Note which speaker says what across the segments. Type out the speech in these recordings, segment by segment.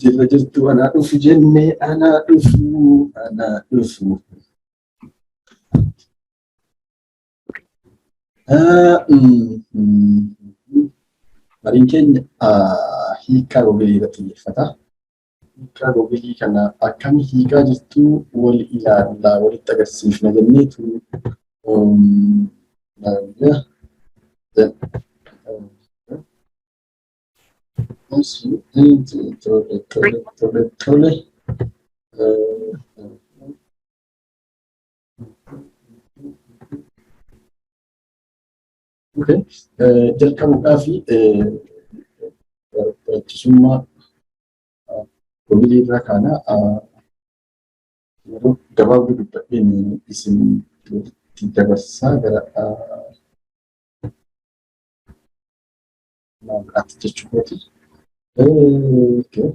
Speaker 1: Jirra, jirtu, anaa dhufu jennee, anaa dhufu, anaa dhufu. Mariin keenya hiikaa Googilii irratti xiyyeeffata. Hiikaa Googilii kana akkam hiikaa jirtu wal ilaallaa, walitti agarsiifna jenneetu ilaalla. Tole, tole, tole, tole. Okay. Jalqabuudhaaf barbaachisummaa Googilii irraa kaana. Yeroo gabaabduu dubbadheen isin walitti dabarsaa gara biraatti jechuu kooti. Okay.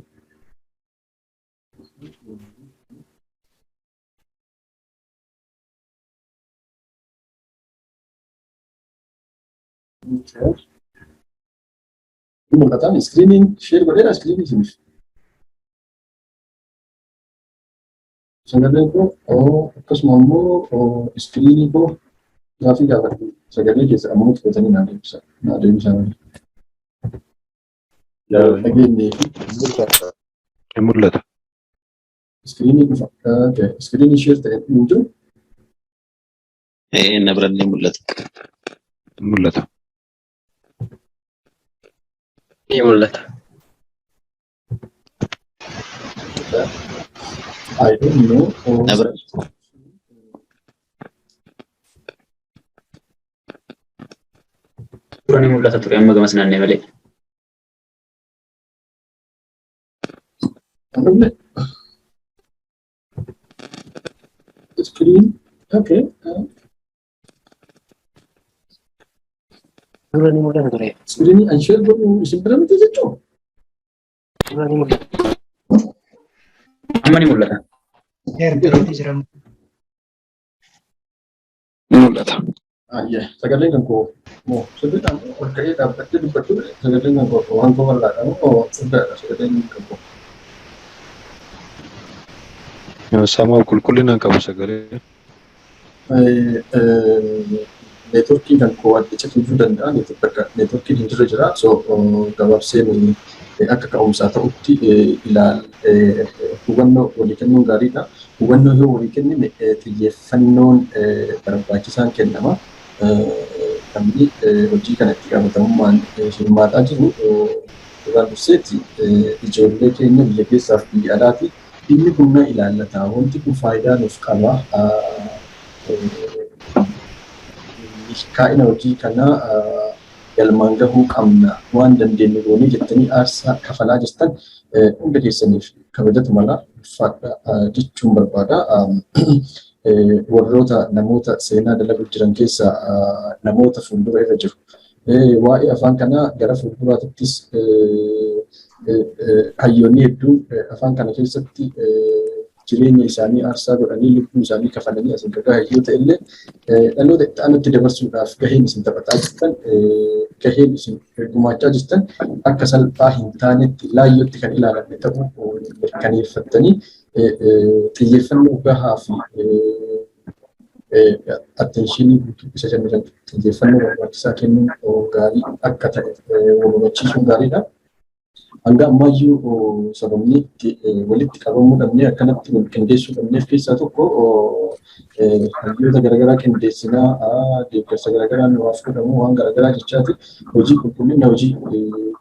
Speaker 1: Okay. Mul'ata iskiriiniin share godheera iskiriinii isiniif. Sagalee koo akkasuma immoo iskiriinii koo gaafii gaafadhu, sagalee keessa ammoo gootanii naa deebisa naa deebisaa malee. Dhageenyee fi
Speaker 2: Ni mul'ata.
Speaker 1: Iskiriinii dhufa. Iskiriinii share ta'e hin jiru.
Speaker 3: Ee, na birallee mul'ata.
Speaker 2: Ni mul'ata.
Speaker 4: Ni mul'ata.
Speaker 1: I don't know.
Speaker 3: Na bira.
Speaker 4: Dura ni mul'ata ture, amma gamas naannee malee.
Speaker 1: Dhufne. Screen. Okay.
Speaker 4: Dura ni mul'ata ture.
Speaker 1: Screen an share godhu isin bira miti jechuun.
Speaker 4: Dura ni mul'ata. Amma ni mul'ata.
Speaker 5: Ergameeti jira.
Speaker 2: Ni mul'ata.
Speaker 1: Ayyee, sagaleen kan koo moo sirriidhaan ol ka'ee dhaabbadhee dubbadhu, sagaleen kan koo waan koo bal'aadha moo furdaadha sagaleen kan koo?
Speaker 2: Samaa qulqullina hin qabu sagalee.
Speaker 1: Neetworkii kan koo adda cituu danda'a. Bakka neetworkiin hin jirre jira. So gabaabseen akka ka'umsaa ta'utti ilaal, hubannoo walii kennuun gaariidha. Hubannoo yoo walii kennine xiyyeeffannoon barbaachisaan kennama. Namni hojii kana itti gaafatamummaan hirmaataa jiru duraan durseeti ijoollee keenya biyya keessaaf biyya alaati. Dhimmi kun na ilaallata. Wanti kun faayidaa nuuf qaba. Milkaa'ina hojii kanaa galmaan gahuu qabna. Waan dandeenyu goonee jettanii aarsaa kafalaa jirtan hunda keessaniif kabajatu mala, ulfaadha jechuun barbaada. Warroota namoota seenaa dalaguu jiran keessaa namoota fuuldura irra jiru. Waa'ee afaan kanaa gara fuulduraattis hayyoonni hedduun afaan kana keessatti jireenya isaanii aarsaa godhanii, lubbuu isaanii kafalanii asiin gahaa yoo ta'e illee, dhaloota itti aanutti dabarsuudhaaf gaheen isin taphataa jirtan, gaheen isin gumaachaa jirtan akka salphaa hin taanetti, laayyootti kan ilaalamne ta'uu mirkaneeffattanii, xiyyeeffannoo gahaa fi attention guutuu isa jennu xiyyeeffannoo barbaachisaa kennuun gaarii akka ta'e wal hubachiisuun gaariidha. Hanga ammaayyuu sababni itti walitti qabamuu dhabnee akkanatti wal qindeessuu dhabneef keessaa tokko hayyoota garaagaraa qindeessinaa, deeggarsa garaagaraa nuuf godhamu waan garaagaraa jechaati hojii qulqullina hojii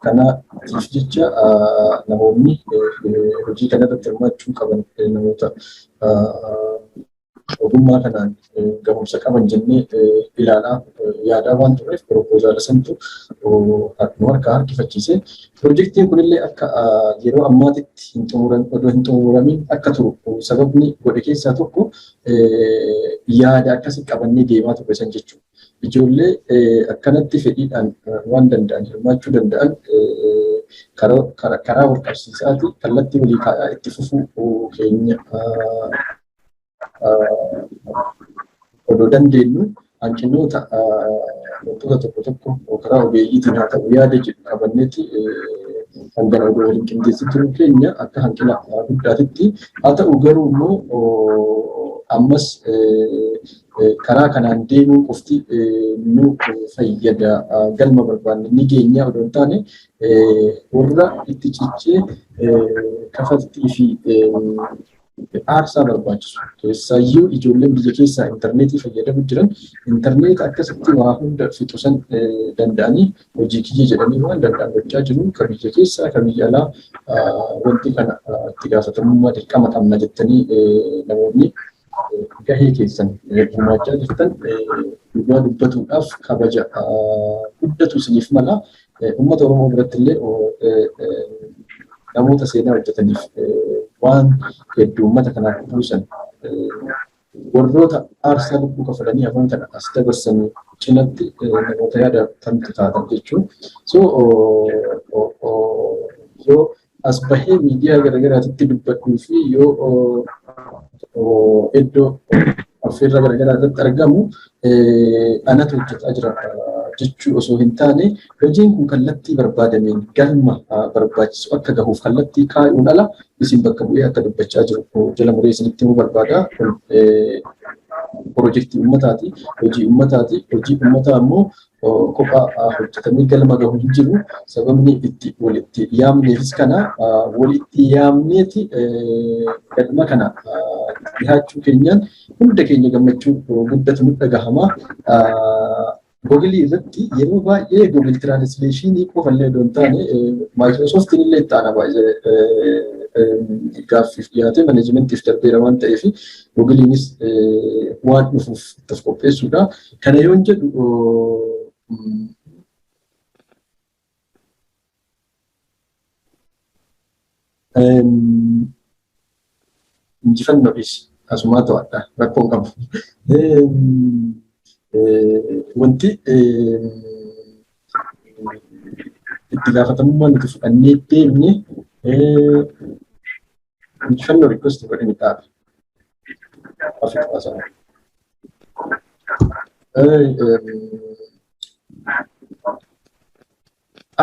Speaker 1: kanaatiif jecha namoonni hojii kanarratti hirmaachuu qaban namoota ogummaa kanaan gahumsa qaban jennee ilaalaa yaadaa waan turreef, piroopozaala santu nu harkaa harkifachiise. Piroojeektiin kunillee akka yeroo ammaatitti hin xumuran, odoo hin xumuramin akka turu sababni godhe keessaa tokko yaada akkasii qabannee deemaa turre san jechuudha. Ijoollee akkanatti fedhiidhaan waan danda'an hirmaachuu danda'an karaa wal qabsiisaati kallattii walii kaa'aa itti fufuu keenya odoo dandeenyu, hanqinoota wantoota tokko tokko karaa ogeeyyiitiin haa ta'u yaada jedhu qabanneeti Hangana odoo waliin qindeessin turuu keenya akka hanqina guddaatitti haa ta'u garuu immoo ammas karaa kanaan deemuu qofti nu fayyada galma barbaanne ni geenya odoo hin taane warra itti cichee kafaltii fi aarsaa barbaachisu keessaayyuu ijoolleen biyya keessaa intarneetii fayyadamu jiran intarneeta akkasitti waa hunda fixu san danda'anii hojii kiyya jedhanii waan danda'an gochaa jiru ka biyya keessaa ka biyya alaa wanti kana itti gaafatamummaa dirqama qabna jettanii namoonni gahee keessan gumaachaa jirtan dhugaa dubbatuudhaaf kabaja guddatu isiniif mala. Uummata Oromoo biratti illee namoota seenaa hojjetaniif waan hedduu uummata kanaaf buusan warroota aarsaa lubbuu kafalanii afaan kana as dabarsanii cinatti namoota yaadatamtu taatan jechuun. So yoo as bahee miidiyaa garaagaraatitti dubbadhuu fi yoo iddoo affeerraa garaagaraa irratti argamu anatu hojjetaa jira jechuu osoo hin taane hojiin kun kallattii barbaadameen galma barbaachisu akka gahuuf kallattii kaa'uun ala isin bakka bu'ee akka dubbachaa jiru jala muree isinitti himuu barbaada. Kun pirojektii uummataati, hojii uummataati. Hojii uummataa immoo kophaa hojjetamee galma gahu hin jiru. Sababni itti walitti yaamneefis kana walitti yaamneeti galma kana dhihaachuu keenyaan hunda keenya gammachuu guddatu nu dhagahama. Googilii irratti yeroo baay'ee Google Translation qofa illee odoo hin taane Microsoft illee itti aana baay'ee gaaffiif dhiyaate managementiif darbeera waan ta'eef Googiliinis waan dhufuuf itti of qopheessuudha. Kana yoon jedhu injifannoo dhiisi asumaa to'adha rakkoo hin qabu. Wanti itti gaafatamummaa nuti fudhannee deemne injifannoo request godhani dhaabe. Afrikaa sana.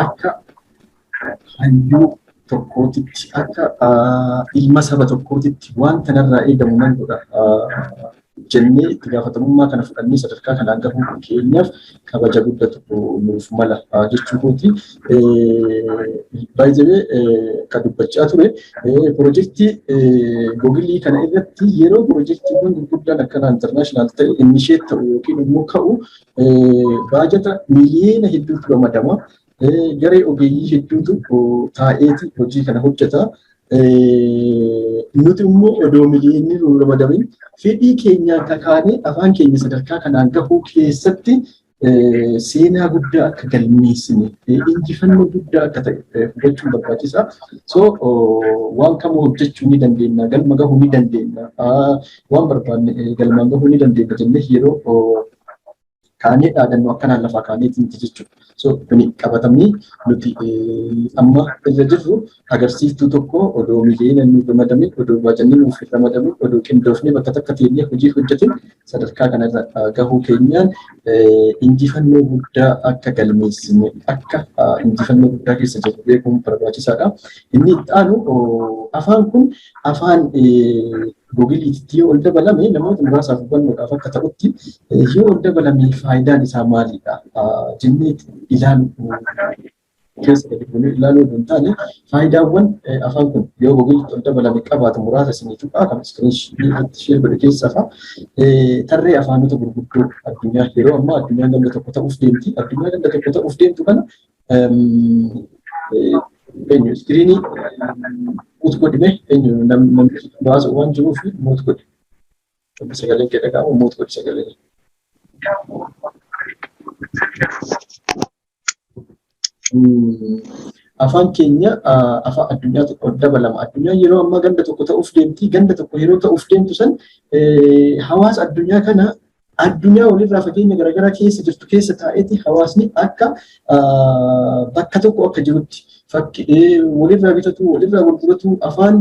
Speaker 1: Akka hayyuu tokkootitti akka ilma saba tokkootitti waan kanarraa eegamu nan godha jennee itti gaafatamummaa kana fudhannee sadarkaa kanaan gahuu keenyaaf kabaja guddatu nuuf mala jechuu kooti. Baay'ee kan dubbachaa ture pirojektii Googilii kana irratti yeroo pirojektiiwwan gurguddaan akkanaa international ta'e initiate ta'u yookiin immoo ka'u baajata miliyoona hedduutu ramadama. Garee ogeeyyii hedduutu taa'eeti hojii kana hojjeta. Nuti immoo odoo miliyoonni nu ramadamin fedhii keenyaan kakaanee afaan keenya sadarkaa kanaan gahuu keessatti seenaa guddaa akka galmeessine injifannoo guddaa akka ta'e hubachuun barbaachisaa. So waan kamuu hojjechuu ni dandeenya, galma gahuu ni dandeenya, waan barbaanne galmaan gahuu ni dandeenya jennee yeroo kaanee dhaadannoo akkanaan lafaa kaaneeti miti jechuudha. So kuni qabatamni nuti amma irra jirru agarsiiftuu tokko odoo miliyoona nuuf ramadamin, odoo baajanni nuuf hin ramadamin, odoo qindoofnee bakka takka teenyee hojii hojjetin sadarkaa kanarra gahuu keenyaan injifannoo guddaa akka galmeessine akka injifannoo guddaa keessa jirru beekuun barbaachisaadha. Inni itti aanu afaan kun afaan Googiliitti yoo ol dabalame namoota muraasaaf hubannoodhaaf akka ta'utti yoo ol dabalame faayidaan isaa maalidha jennee ilaalu keessa gadi buunee ilaaluu osoo hin taane faayidaawwan afaan kun yoo Googiliitti ol dabalame qabaatu muraasa isinii tuqaa kan iskiriinshinii irratti share godhe keessaa fa'a tarree afaanota gurguddoo addunyaa yeroo ammaa addunyaan ganda tokko ta'uuf deemti. Addunyaa ganda tokko ta'uuf deemtu kana eenyu iskiriinii mute godhime eenyu namni baasa waan jiruuf mute godhi. Sagaleen kee dhaga'amu mute godhi sagalee. Afaan keenya afaan addunyaa tokko dabalama. Addunyaan yeroo ammaa ganda tokko ta'uuf deemti. Ganda tokko yeroo ta'uuf deemtu san hawaasa addunyaa kana addunyaa walirraa fageenya garaagaraa keessa jirtu keessa taa'eeti hawaasni akka bakka tokko akka jirutti walirraa bitatu, walirraa gurguratu, afaan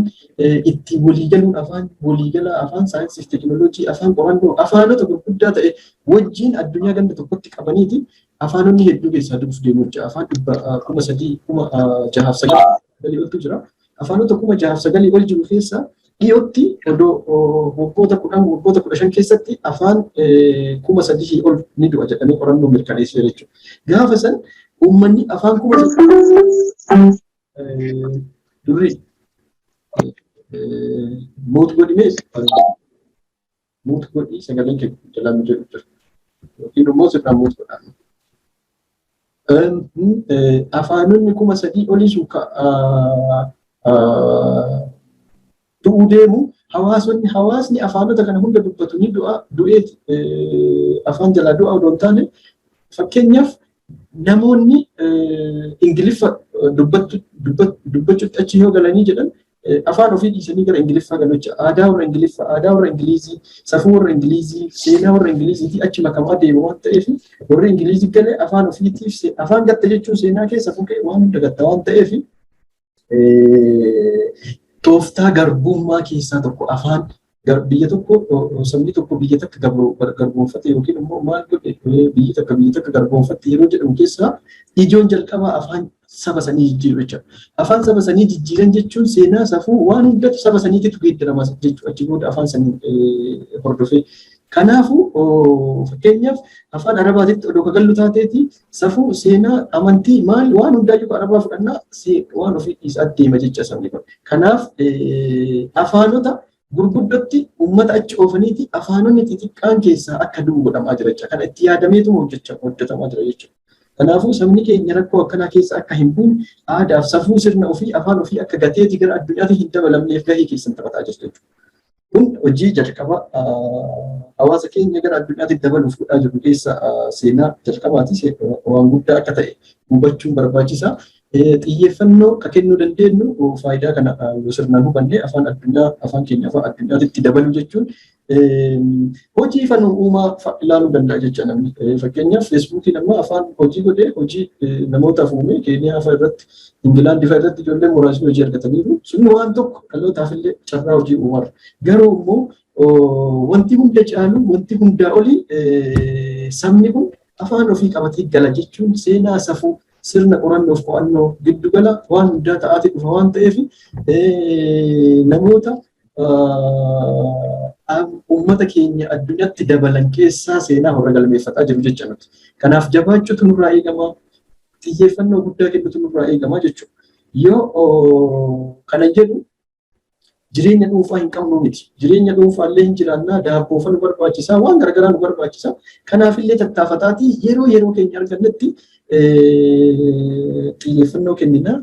Speaker 1: itti waliigaluun afaan waliigalaa, afaan saayinsii fi teekinooloojii, afaan qorannoo, afaanota gurguddaa ta'e wajjin addunyaa ganda tokkotti qabaniiti Afaanonni hedduu keessaa du'uuf deemu jecha afaan 300,000 6,009 oltu jira. Afaanota 6,009 ol jiru keessaa dhiyootti odoo waggoota 10 waggoota 15 keessatti afaan 3,000 ol ni du'a jedhamee qorannoo mirkaneessee jechuudha. Gaafa san uummanni afaan 3,000 durii mute godhimee mute godhii sagaleen kee jalaa nu jedhu jira. Yookiin immoo sirnaan mute godhaa. Afaanonni 3,000 olii sun du'uu deemu hawaasni afaanota kana hunda dubbatu ni du'a du'ee afaan jalaa du'a odoo hin taane fakkeenyaaf namoonni Ingiliffa dubbachuutti achi yoo galanii jedhan afaan ofii dhiisanii gara Ingiliffaa galu jecha aadaa warra Ingiliffaa, aadaa warra Ingilizii, safuu warra Ingilizii, seenaa warra Ingiliziitii achi makamaa deemu waan ta'eef warri Ingilizii galee afaan ofiitiif afaan gatta jechuun seenaa kee safuu kee waan hunda gatta waan ta'eef tooftaa garbummaa keessaa tokko afaan biyya tokko sabni tokko biyya takka garboonfate yookiin immoo maal godhe biyyi takka biyya takka garboonfatte yeroo jedhamu keessaa ijoon jalqabaa afaan saba sanii jijjiiru jechuudha. Afaan saba sanii jijjiiran jechuun seenaa safuu waan hundatu saba saniititu geeddarama jechuudha achi booda afaan sanii hordofee. Kanaafuu fakkeenyaaf afaan Arabaatitti odoo kagallu taateeti safuu seenaa amantii maal waan hundaayyuu Arabaa fudhannaa waan ofii dhiisaa deema jecha sabni kun. Kanaaf afaanota gurguddootti uummata achi oofaniiti afaanonni xixiqqaan keessaa akka du'u godhamaa jira jecha. Kana itti yaadameetu hojjetamaa jira jechuudha. Kanaafuu sabni keenya rakkoo akkanaa keessa akka hin buune aadaaf safuu sirna ofii afaan ofii akka gateetii gara addunyaatti hin dabalamneef gahee keessan taphataa jirtu jechuudha. Kun hojii jalqaba hawaasa keenya gara addunyaatti dabaluuf godhaa jiru keessa seenaa jalqabaati. Waan guddaa akka ta'e hubachuun barbaachisaa. Xiyyeeffannoo akka kennuu dandeenyu faayidaa kana yoo sirnaan hubanne afaan addunyaa afaan keenya afaan addunyaatti dabaluu jechuun hojii fanuu uumaa ilaaluu danda'a jecha namni. Fakkeenyaaf Feesbuukiin amma afaan hojii godhee hojii namootaaf uume Keeniyaa fa'a irratti Ingilaandii fa'a irratti ijoolleen muraasni hojii argataniiru. Sun waan tokko dhalootaaf illee carraa hojii uumaara. Garuu immoo wanti hunda caalu wanti hundaa olii sabni kun afaan ofii qabatee gala jechuun seenaa safuu sirna qorannoof qo'annoo giddugala waan hundaa ta'aati dhufa waan ta'eef namoota uummata keenya addunyaatti dabalan keessaa seenaa horra galmeeffataa jiru jecha nuti. Kanaaf jabaachuutu nurraa eegama, xiyyeeffannoo guddaa kennutu nurraa eegama jechuudha. Yoo kana jedhu jireenya dhuunfaa hin qabnu miti. Jireenya dhuunfaa illee hin jiraannaa, daabboofa nu barbaachisaa, waan garaagaraa nu barbaachisaa. Kanaaf illee tattaafataatii yeroo yeroo keenya argannetti xiyyeeffannoo kennina.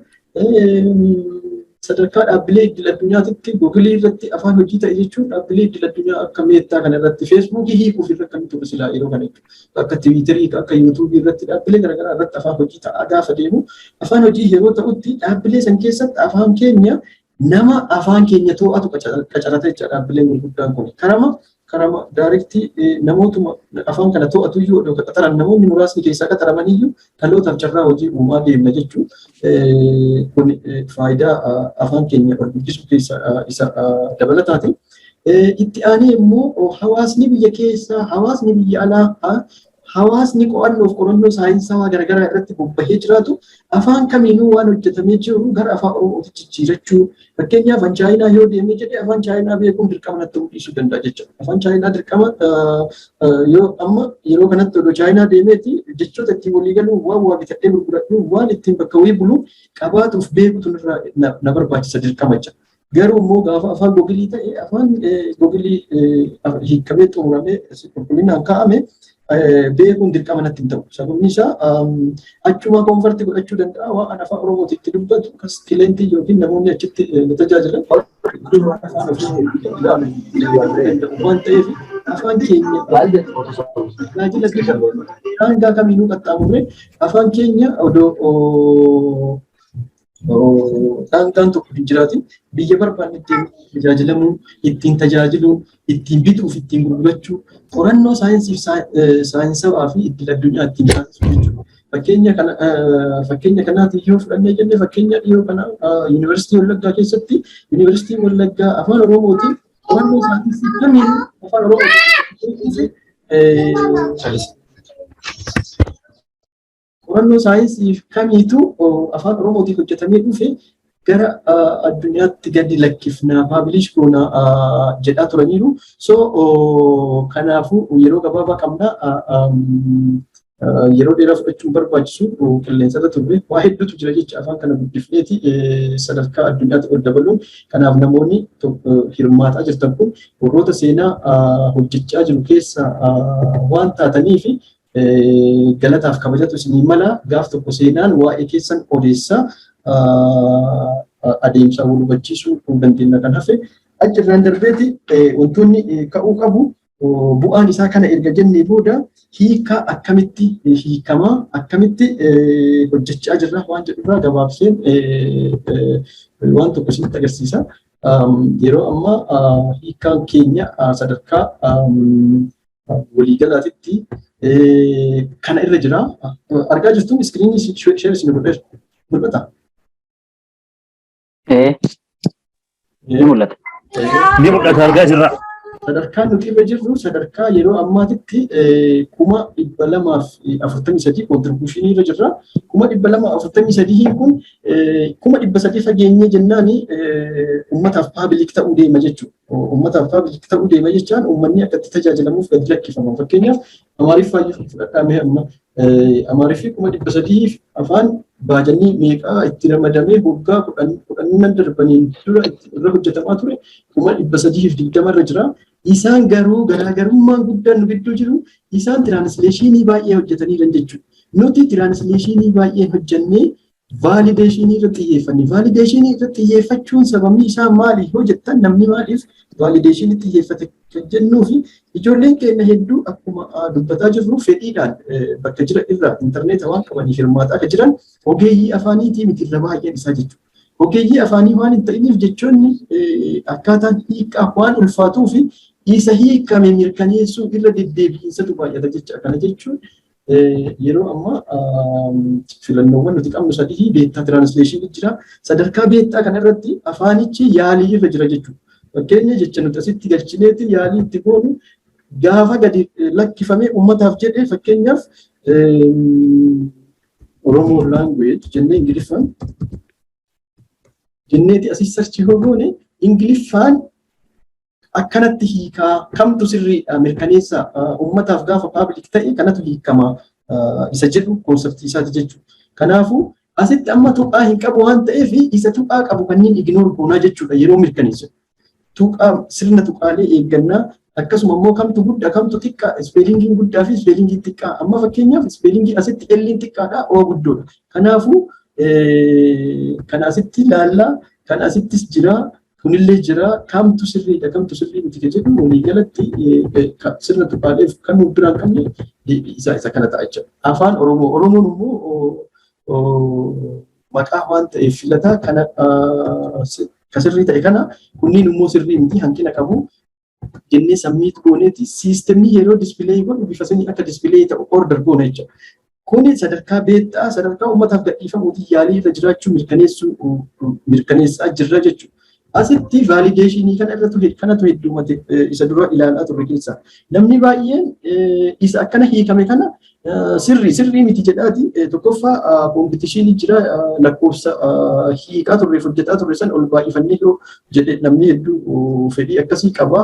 Speaker 1: Sadarkaa dhaabbilee idil addunyaatitti Googilii irratti afaan hojii ta'e jechuun dhaabbilee idil addunyaa akka Meettaa kana irratti Feesbuukii hiikuuf irra kan ture silaa yeroo kana jechuudha. Akka Tiwiiterii, akka Yuutuubii irratti dhaabbilee garaagaraa irratti afaan hojii ta'aa gaafa deemu afaan hojii yeroo ta'utti dhaabbilee san keessatti afaan keenya nama afaan keenya to'atu qacarata jecha dhaabbileen gurguddaan kun. Karama directii namootuma afaan kana to'atu iyyuu odoo qaxaran namoonni muraasni keessaa qaxaraman iyyuu dhalootaaf carraa hojii uumaa deemna jechuun kun faayidaa afaan keenya ol guddisuu keessaa isa dabalataati. Itti aanee immoo hawaasni biyya keessaa hawaasni biyya alaa hawaasni qo'annoof qorannoo saayinsawaa garaagaraa irratti bobbahee jiraatu afaan kamiinuu waan hojjetamee jiru gara afaan Oromootti jijjiirachuu fakkeenyaaf afaan Chaayinaa yoo deemee jedhee afaan Chaayinaa beekuun dirqama natti ta'uu dhiisuu danda'a jechuudha. Afaan Chaayinaa dirqama yoo amma yeroo kanatti odoo Chaayinaa deemeeti jechoota ittiin walii galuu waan waa bitadhee gurguradhu waan ittiin bakka wayii bulu qabaatuuf beekutu irraa na barbaachisa dirqama jechuudha. Garuu immoo gaafa afaan Googilii ta'e afaan Googilii hiikamee xumuramee qulqullinaan kaa'ame beekuun dirqama natti hin ta'u. Sababni isaa achuma convert godhachuu danda'a waan afaan Oromootti itti dubbatu kas clientii yookiin namoonni achitti nu tajaajilan afaan ofii waan ta'eef afaan keenya tajaajila daangaa kamiinuu qaxxaamurree afaan keenya odoo daangaan tokko hin jiraatin biyya barbaanne ittiin tajaajilamuu, ittiin tajaajiluu, ittiin bituuf, ittiin gurgurachuu, qorannoo saayinsii saayinsawaa fi idil addunyaa ittiin taasisuu jechuudha. Fakkeenya kana fakkeenya kanaatiin yoo fudhannee jenne fakkeenya dhiyoo kana Yuunivarsiitii Wallaggaa keessatti Yuunivarsiitiin Wallaggaa afaan Oromootiin qorannoo saayinsii kamiin afaan Oromootiin Qorannoo saayinsii kamiitu afaan Oromootiin hojjetamee dhufe gara addunyaatti gadi lakkifnaa, publish goona jedhaa turaniiru. So kanaafuu yeroo gabaabaa qabna, yeroo dheeraa fudhachuun barbaachisu. Qilleensarra turre waa hedduutu jira jecha afaan kana guddifneeti sadarkaa addunyaatti ol dabaluun. Kanaaf namoonni hirmaataa jirtan kun warroota seenaa hojjechaa jiru keessa waan taatanii fi galataaf kabajatu isinii mala. Gaaf tokko seenaan waa'ee keessan odeessaa adeemsa wal hubachiisuu dandeenya. Kan hafe achirraan darbeeti wantoonni ka'uu qabu, bu'aan isaa kana erga jennee booda, hiika akkamitti hiikamaa, akkamitti hojjechaa jirra waan jedhurraa gabaabseen waan tokko isinitti agarsiisa. Yeroo ammaa hiikaan keenya sadarkaa waliigalaatitti kana irra jira. Argaa jirtuun screenii share isin godheera. Mul'ata?
Speaker 4: Ee, ni mul'ata.
Speaker 3: Ni mul'ata, argaa jirra.
Speaker 1: Sadarkaan nuti irra jirru sadarkaa yeroo ammaatitti 243,000 contributionii irra jirra. 243,000 kun 300,000 fageenyee jennaani uummataaf public ta'uu deema jechuudha. Uummataaf public ta'uu deema jechaan uummanni akka itti tajaajilamuuf gadi lakkifama. Fakkeenyaaf Amaariffaa fudhadhaa amma. Amaariffii 300,000 afaan baajannii meeqaa itti ramadamee waggaa 10 darbaniin dura irra hojjetamaa ture 320,000 irra jira. Isaan garuu garaagarummaan guddaan nu gidduu jiru isaan translationii baay'ee hojjetanii jiran jechuudha. Nuti translationii baay'ee hojjennee validationii irratti xiyyeeffanne. Validationii irratti xiyyeeffachuun sababni isaa maali yoo jettan, namni maaliif validationii xiyyeeffate kan jennuu fi ijoolleen keenya hedduu akkuma dubbataa jirru fedhiidhaan bakka jira irraa intarneeta waan qabaniif hirmaataa akka jiran ogeeyyii afaaniitii miti irra baay'een isaa jechuudha. Ogeeyyii afaanii waan hin ta'iniif jechoonni akkaataan hiikaa waan ulfaatuu fi isa hiikame mirkaneessuu irra deddeebi'insatu baay'ata jecha. Kana jechuun yeroo ammaa filannoowwan nuti qabnu sadii beta translationii jira. Sadarkaa beta kana irratti afaanichi yaalii irra jira jechuudha. Fakkeenya jecha nuti asitti galchineeti yaalii itti goonu gaafa gadi lakkifamee uummataaf jedhee, fakkeenyaaf Oromoo language jennee Ingiliffaan jenneeti asii search yoo goone, Ingiliffaan akkanatti hiikaa, kamtu sirriidha mirkaneessa, uummataaf gaafa public ta'e kanatu hiikama isa jedhu conceptii isaati jechuudha. Kanaafuu asitti amma tuqaa hin qabu waan ta'eef isa tuqaa qabu kanneen ignore goonaa jechuudha yeroo mirkaneessu. Tuqaa, sirna tuqaalee eeggannaa. Akkasuma immoo kamtu guddaa, kamtu xiqqaa, spellingiin guddaa fi spellingiin xiqqaa. Amma fakkeenyaaf spellingii asitti L'n xiqqaadha, O guddoodha. Kanaafuu kan asitti ilaallaa, kan asittis jira, kunillee jira, kamtu sirriidha, kamtu sirrii miti jedhu waliigalatti sirna tuqaaleef kan nu biraan qabne deebii isaa isa kana ta'a jechuudha. Afaan Oromoo, Oromoon immoo maqaa waan ta'eef filataa kana ka sirrii ta'e kana, kunniin immoo sirrii miti, hanqina qabu jennee submit gooneeti systemni yeroo display godhu bifa sanii akka display ta'u order goona jechuudha. Kuni sadarkaa beta, sadarkaa uummataaf gadhiifamuuti yaalii irra jiraachuu mirkaneessuu mirkaneessaa jirra jechuudha. Asitti validationii kana irratti kanatu heddumate isa dura ilaalaa turre keessaa. Namni baay'een isa akkana hiikame kana sirrii, sirrii miti jedhaati. Tokkoffaa competitionii jira, lakkoofsa hiikaa turreef hojjetaa turre san ol baay'ifannee yoo jedhe namni hedduu fedhii akkasii qaba,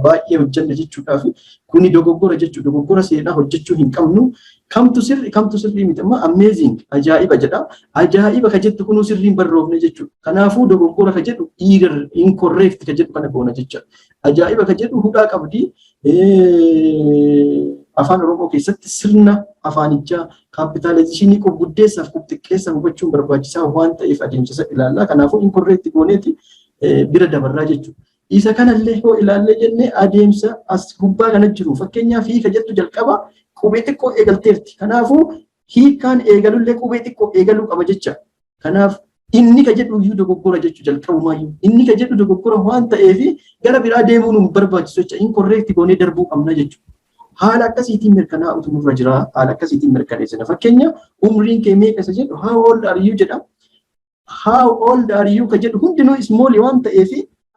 Speaker 1: baay'ee hojjanne jechuudhaaf. Kuni dogoggora jechuudha. Dogoggora seenaa hojjechuu hin qabnu. Kamtu sirri, kamtu sirrii miti? Amma amazing, ajaa'iba jedha. Ajaa'iba ka jettu kunuu sirriin barroofne jechuudha. Kanaafuu dogoggora ka jedhu, error, incorrect ka jedhu kana goona jecha. Ajaa'iba ka jedhu hudhaa qabdi. Afaan Oromoo keessatti sirna afaanichaa capitalizationii qubguddeessaaf qubxiqqeessa hubachuun barbaachisaa waan ta'eef adeemsa isa ilaallaa. Kanaafuu incorrect gooneeti bira dabarraa jechuudha. Isa kanallee yoo ilaallee jennee adeemsa as gubbaa kana jiru, fakkeenyaaf hiika jettu jalqaba qubee xiqqoo eegalteerti. Kanaafuu hiikaan eegalullee qubee xiqqoo eegaluu qaba jecha. Kanaaf inni ka jedhu iyyuu dogoggora jechuu jalqabumaayyuu. Inni ka jedhu dogoggora waan ta'eef gara biraa deemuun nu barbaachisu jecha, incorrect goonee darbuu qabna jechuudha. Haala akkasiitiin mirkanaa'utu nurra jira. Haala akkasiitiin mirkaneessina. Fakkeenya umriin kee meeqa isa jedhu, how old are you jedha. How old are you ka jedhu hundinuu small waan ta'eef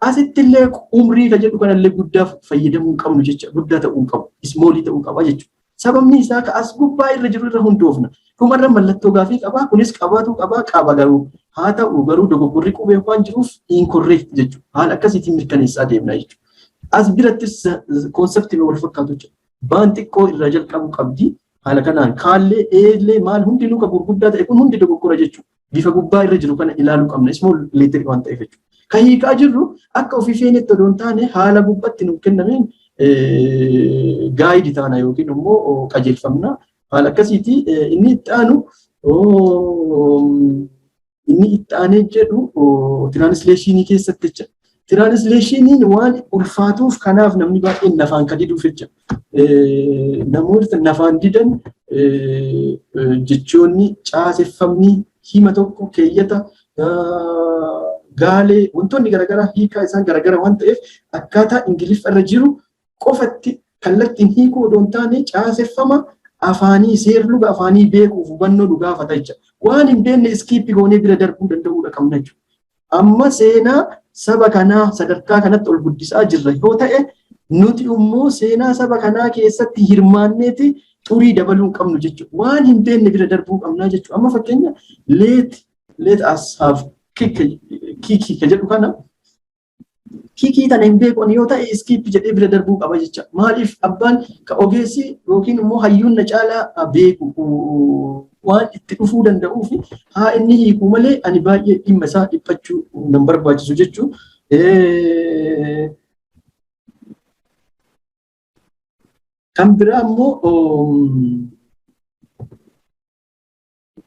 Speaker 1: asitti illee umrii ka jedhu kanallee guddaa fayyadamuu hin qabnu jecha, guddaa ta'uu hin qabu. Smallii ta'uu qaba jechuudha. Sababni isaa ka as gubbaa irra jiru irra hundoofna. Dhumarra mallattoo gaafii qabaa, kunis qabaatu qabaa, qaba garuu. Haa ta'u garuu dogoggorri qubee waan jiruuf incorrect jechuudha. Haala akkasiitiin mirkaneessaa deemna jechuudha. As birattis conceptii wal fakkaatu jechuudha. Baan xiqqoo irraa jalqabu qabdi. Haala kanaan kaallee, eellee, maal hundinuu kan gurguddaa ta'e kun hundi dogoggora jechuudha. Bifa gubbaa irra jiru kana ilaaluu qabna. Small letter waan ta'eef jechuudha. Kan hiikaa jirru akka ofii feenetti odoo hin taane haala gubbaatti nuuf kennameen guide taana yookiin immoo qajeelfamna. Haala akkasiiti. Inni itti aanee jedhu translationii keessatti jecha. Translationiin waan ulfaatuuf kanaaf namni baay'een nafaan kan diduuf jecha. Namoota nafaan didan jechoonni caaseffamni hima tokko, keeyyata, gaalee, wantoonni garaagaraa hiikaa isaan garaagara waan ta'eef akkaataa Ingiliffa irra jiru qofatti kallattiin hiikuu odoo hin taane caaseffama afaanii, seerluga afaanii beekuuf hubannoo nu gaafata jecha. Waan hin beekne skip goonee bira darbuu danda'uudha qabna jechuudha. Amma seenaa saba kanaa sadarkaa kanatti ol guddisaa jirra yoo ta'e, nuti immoo seenaa saba kanaa keessatti hirmaanneeti xurii dabaluu hin qabnu jechuudha. Waan hin beekne bira darbuu qabnaa jechuudha. Amma fakkeenya "let us have cake" ka jedhu kana, cake tana hin beeku yoo ta'e, skip jedhee bira darbuu qaba jecha. Maaliif? Abbaan ka ogeessi yookiin immoo hayyuun na caalaa beeku waan itti dhufuu danda'uu fi haa inni hiikuu malee ani baay'ee dhimma isaa dhiphachuu nan barbaachisu jechuu. Kan biraa immoo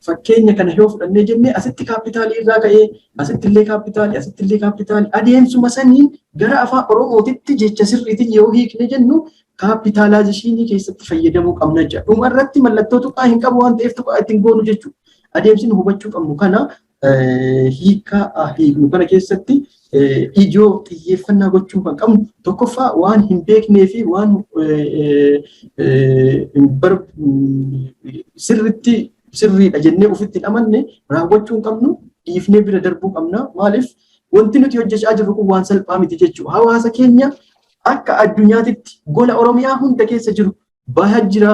Speaker 1: fakkeenya kana yoo fudhannee jennee, asitti capitalii irraa ka'ee, asitti illee capitalii, asitti illee capitalii, adeemsuma saniin gara afaan Oromootitti jecha sirriitiin yoo hiikne jennu capitalizationii keessatti fayyadamuu qabna jechuudha. Dhuma irratti mallattoo tuqaa hin qabu waan ta'eef tuqaa ittiin goonu jechuudha. Adeemsi nu hubachuu qabnu kana, hiikaa hiiknu kana keessatti ijoo xiyyeeffannaa gochuu kan qabnu tokkoffaa waan hin beeknee fi waan sirritti sirriidha jennee ofitti hin amanne raawwachuu hin qabnu, dhiifnee bira darbuu qabna. Maaliif? Wanti nuti hojjechaa jirru kun waan salphaa miti jechuudha. Hawaasa keenya akka addunyaatitti gola Oromiyaa hunda keessa jiru, baha jira,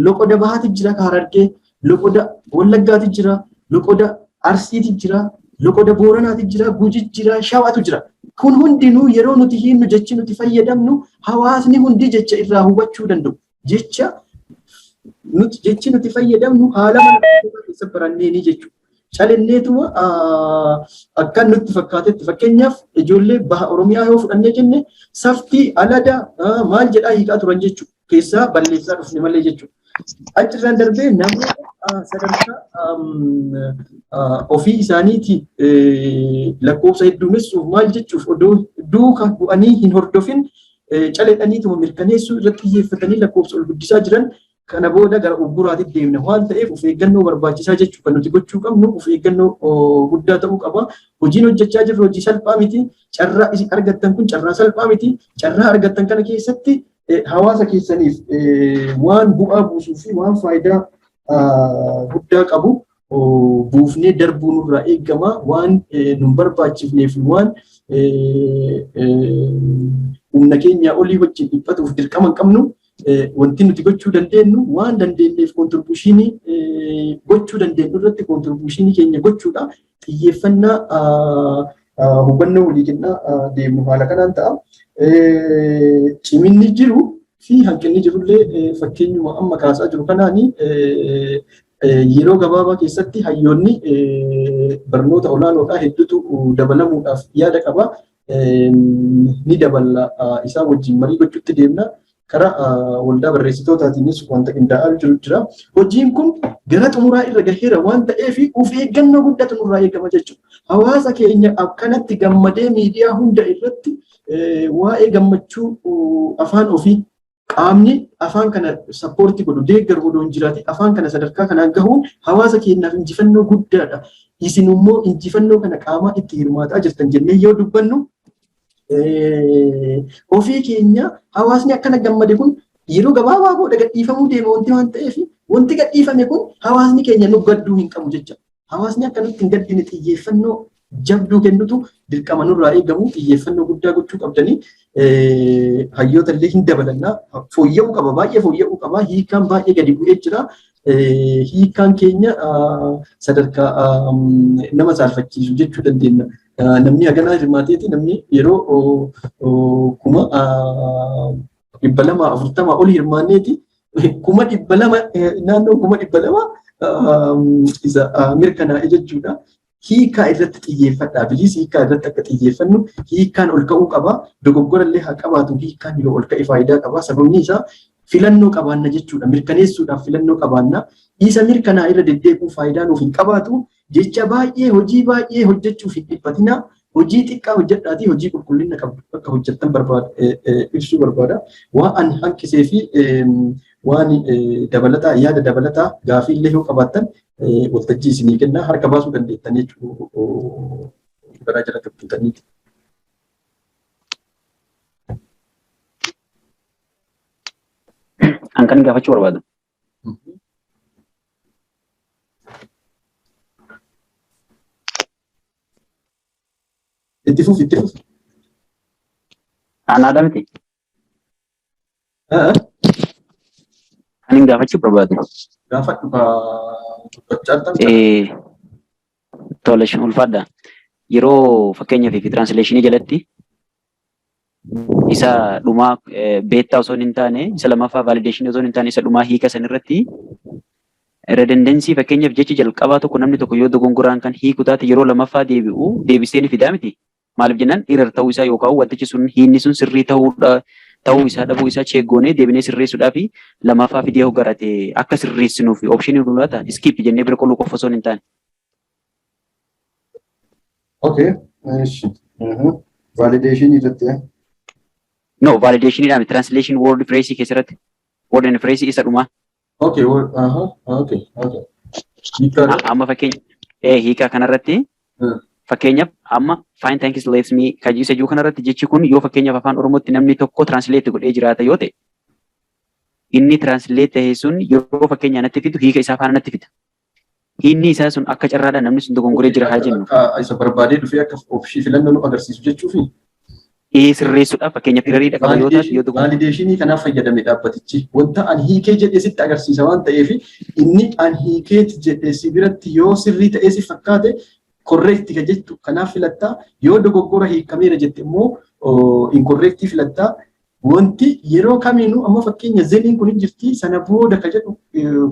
Speaker 1: loqoda bahaati jira ka Harargee, loqoda Wallaggaati jira, loqoda Arsiiti jira, loqoda Booranaati jira, Guji jira, Shawaatu jira. Kun hundinuu yeroo nuti hiinnu jechi nuti fayyadamnu hawaasni hundi jecha irraa hubachuu danda'u. Jecha nuti jechi nuti fayyadamnu haala mana keessa baranneeni jechuudha. Calenneetuma akkan nutti fakkaatetti, fakkeenyaaf ijoollee baha Oromiyaa yoo fudhannee jenne, saftii alada maal jedhaa hiikaa turan jechuudha. Keessaa balleessaa dhufne malee jechuudha. Achirraan darbee namoota sadarkaa ofii isaaniitii lakkoofsa heddumessuuf maal jechuuf odoo duuka bu'anii hin hordofin caledhaniituma mirkaneessuu irratti xiyyeeffatanii lakkoofsa ol guddisaa jiran kana booda gara ugguraatti deemna waan ta'eef of eeggannoo barbaachisaa jechuu kan nuti gochuu qabnu of eeggannoo guddaa ta'uu qaba. Hojiin hojjechaa jirru hojii salphaa miti. Carraa isin argattan kun carraa salphaa miti. Carraa argattan kana keessatti hawaasa keessaniif waan bu'aa buusuu fi waan faayidaa guddaa qabu buufnee darbuu nurraa eegama. Waan nun barbaachifnee fi waan humna keenya olii wajjin dhiphatuuf dirqama hin qabnu. Wanti nuti gochuu dandeenyu waan dandeenyeef contributionii gochuu dandeenyu irratti contributionii keenya gochuudha. Xiyyeeffannaa hubannoo walii kennaa deemnu haala kanaan ta'a. Ciminni jiru fi hanqinni jirullee fakkeenyuma amma kaasaa jiru kanaani yeroo gabaabaa keessatti hayyoonni barnoota olaanoodhaa hedduutu dabalamuudhaaf yaada qaba. Ni daballa, isaan wajjin marii gochuutti deemna. Karaa waldaa barreessitootaatiinis wanta qindaa'aa jiru jira. Hojiin kun gara xumuraa irra gaheera waan ta'eef of eeggannoo guddatu nurraa eegama jechuudha. Hawaasa keenya akkanatti gammadee miidiyaa hunda irratti waa'ee gammachuu afaan ofii qaamni afaan kana support godhu, deeggaru odoo hin jiraatin afaan kana sadarkaa kanaan gahuun hawaasa keenyaaf injifannoo guddaadha. Isin immoo injifannoo kana qaamaa itti hirmaataa jirtan jennee yoo dubbannu, ofii keenya hawaasni akkana gammade kun yeroo gabaabaa booda gadhiifamuu deema wanti waan ta'eef, wanti gadhiifame kun hawaasni keenya nu gadduu hin qabu jecha. Hawaasni akka nutti hin gaddine xiyyeeffannoo jabduu kennutu dirqama nurraa eegamu. Xiyyeeffannoo guddaa gochuu qabdanii hayyoota illee hin dabalannaa. Fooyya'uu qaba, baay'ee fooyya'uu qaba. Hiikaan baay'ee gadi bu'ee jira. Hiikaan keenya sadarkaa nama saalfachiisu jechuu dandeenya. Namni haganaa hirmaateeti, namni yeroo 240,000 ol hirmaanneeti, 200,000, naannoo 200,000 isa mirkanaa'e jechuudha. Hiikaa irratti xiyyeeffadhaa. Bilis hiikaa irratti akka xiyyeeffannu, hiikaan ol ka'uu qaba. Dogoggora illee haa qabaatu, hiikaan yoo ol ka'e faayidaa qaba. Sababni isaa filannoo qabaanna jechuudha. Mirkaneessuudhaaf filannoo qabaanna. Isa mirkanaa irra deddeebi'uu faayidaa nuuf hin qabaatu. Jecha baay'ee, hojii baay'ee hojjechuuf hin dhiphatina. Hojii xiqqaa hojjedhaatii hojii qulqullina qabdu akka hojjettan barbaada, ibsuu barbaada. Waan ani hanqisee fi waan dabalataa, yaada dabalataa, gaafii illee yoo qabaattan waltajjii isinii kenna, harka baasuu dandeettan jechuu garaa jala tuttaniiti.
Speaker 4: An kan gaafachuu barbaadu.
Speaker 1: Itti fufi, itti fufi.
Speaker 4: Anaadha miti. Kan hin gaafachuu barbaadu.
Speaker 1: Gaafadhu ka dubbachaa jirtan.
Speaker 4: Tole, ulfaadha. Yeroo fakkeenyaaf fi translationii jalatti isa dhumaa beta osoo hin taane, isa lammaffaa validation osoo hin taane, isa dhumaa hiika san irratti redundancy, fakkeenyaaf jechi jalqabaa tokko namni tokko yoo dogongoraan kan hiiku taate, yeroo lammaffaa deebi'u deebisee ni fidaa miti. Maaliif jennaan, error ta'uu isaa yookaan wantichi sun hiinni sun sirrii ta'uu isaa dhabuu isaa check goonee deebinee sirreessuudhaa fi lammaffaa fidee hoggarate akka sirreessinuuf optionii nu laata, skip jennee bira qoluu qofa osoo hin taane.
Speaker 1: Okay, eshi. Validation irratti?
Speaker 4: No, validation dhaan translation word phrase keessatti, word and phrase isa dhumaa.
Speaker 1: Okay, aha, okay. Hiikkaadha.
Speaker 4: Amma fakkeenya hiikaa kanarratti fakkeenyaaf amma "Fine, thanks, let me" kan isa jiru kanarratti, jechi kun yoo fakkeenyaaf afaan Oromootti namni tokko translate godhee jiraata yoo ta'e, inni translate ta'e sun yeroo fakkeenya natti fidu hiika isaa faana natti fida. Hiinni isaa sun akka carraadhaan namni sun dogongoree jira haa jennu.
Speaker 1: Akka isa barbaadee dhufee akka optionii filannoo nu agarsiisu jechuufi.
Speaker 4: Ee, sirreessuudhaaf fakkeenyaaf erroriidha qaba yoo taate, yoo dogongore.
Speaker 1: Validationii kanaaf fayyadame dhaabbatichi. Wanta an hiikee jedhee sitti agarsiisa waan ta'eef, inni an hiikeeti jedhee si biratti yoo sirrii ta'ee si fakkaate, correct ka jettu kanaaf filattaa, yoo dogoggora hiikameera jette immoo incorrectii filattaa. Wanti yeroo kamiinuu amma fakkeenya theniin kun hin jirti, sana booda ka jedhu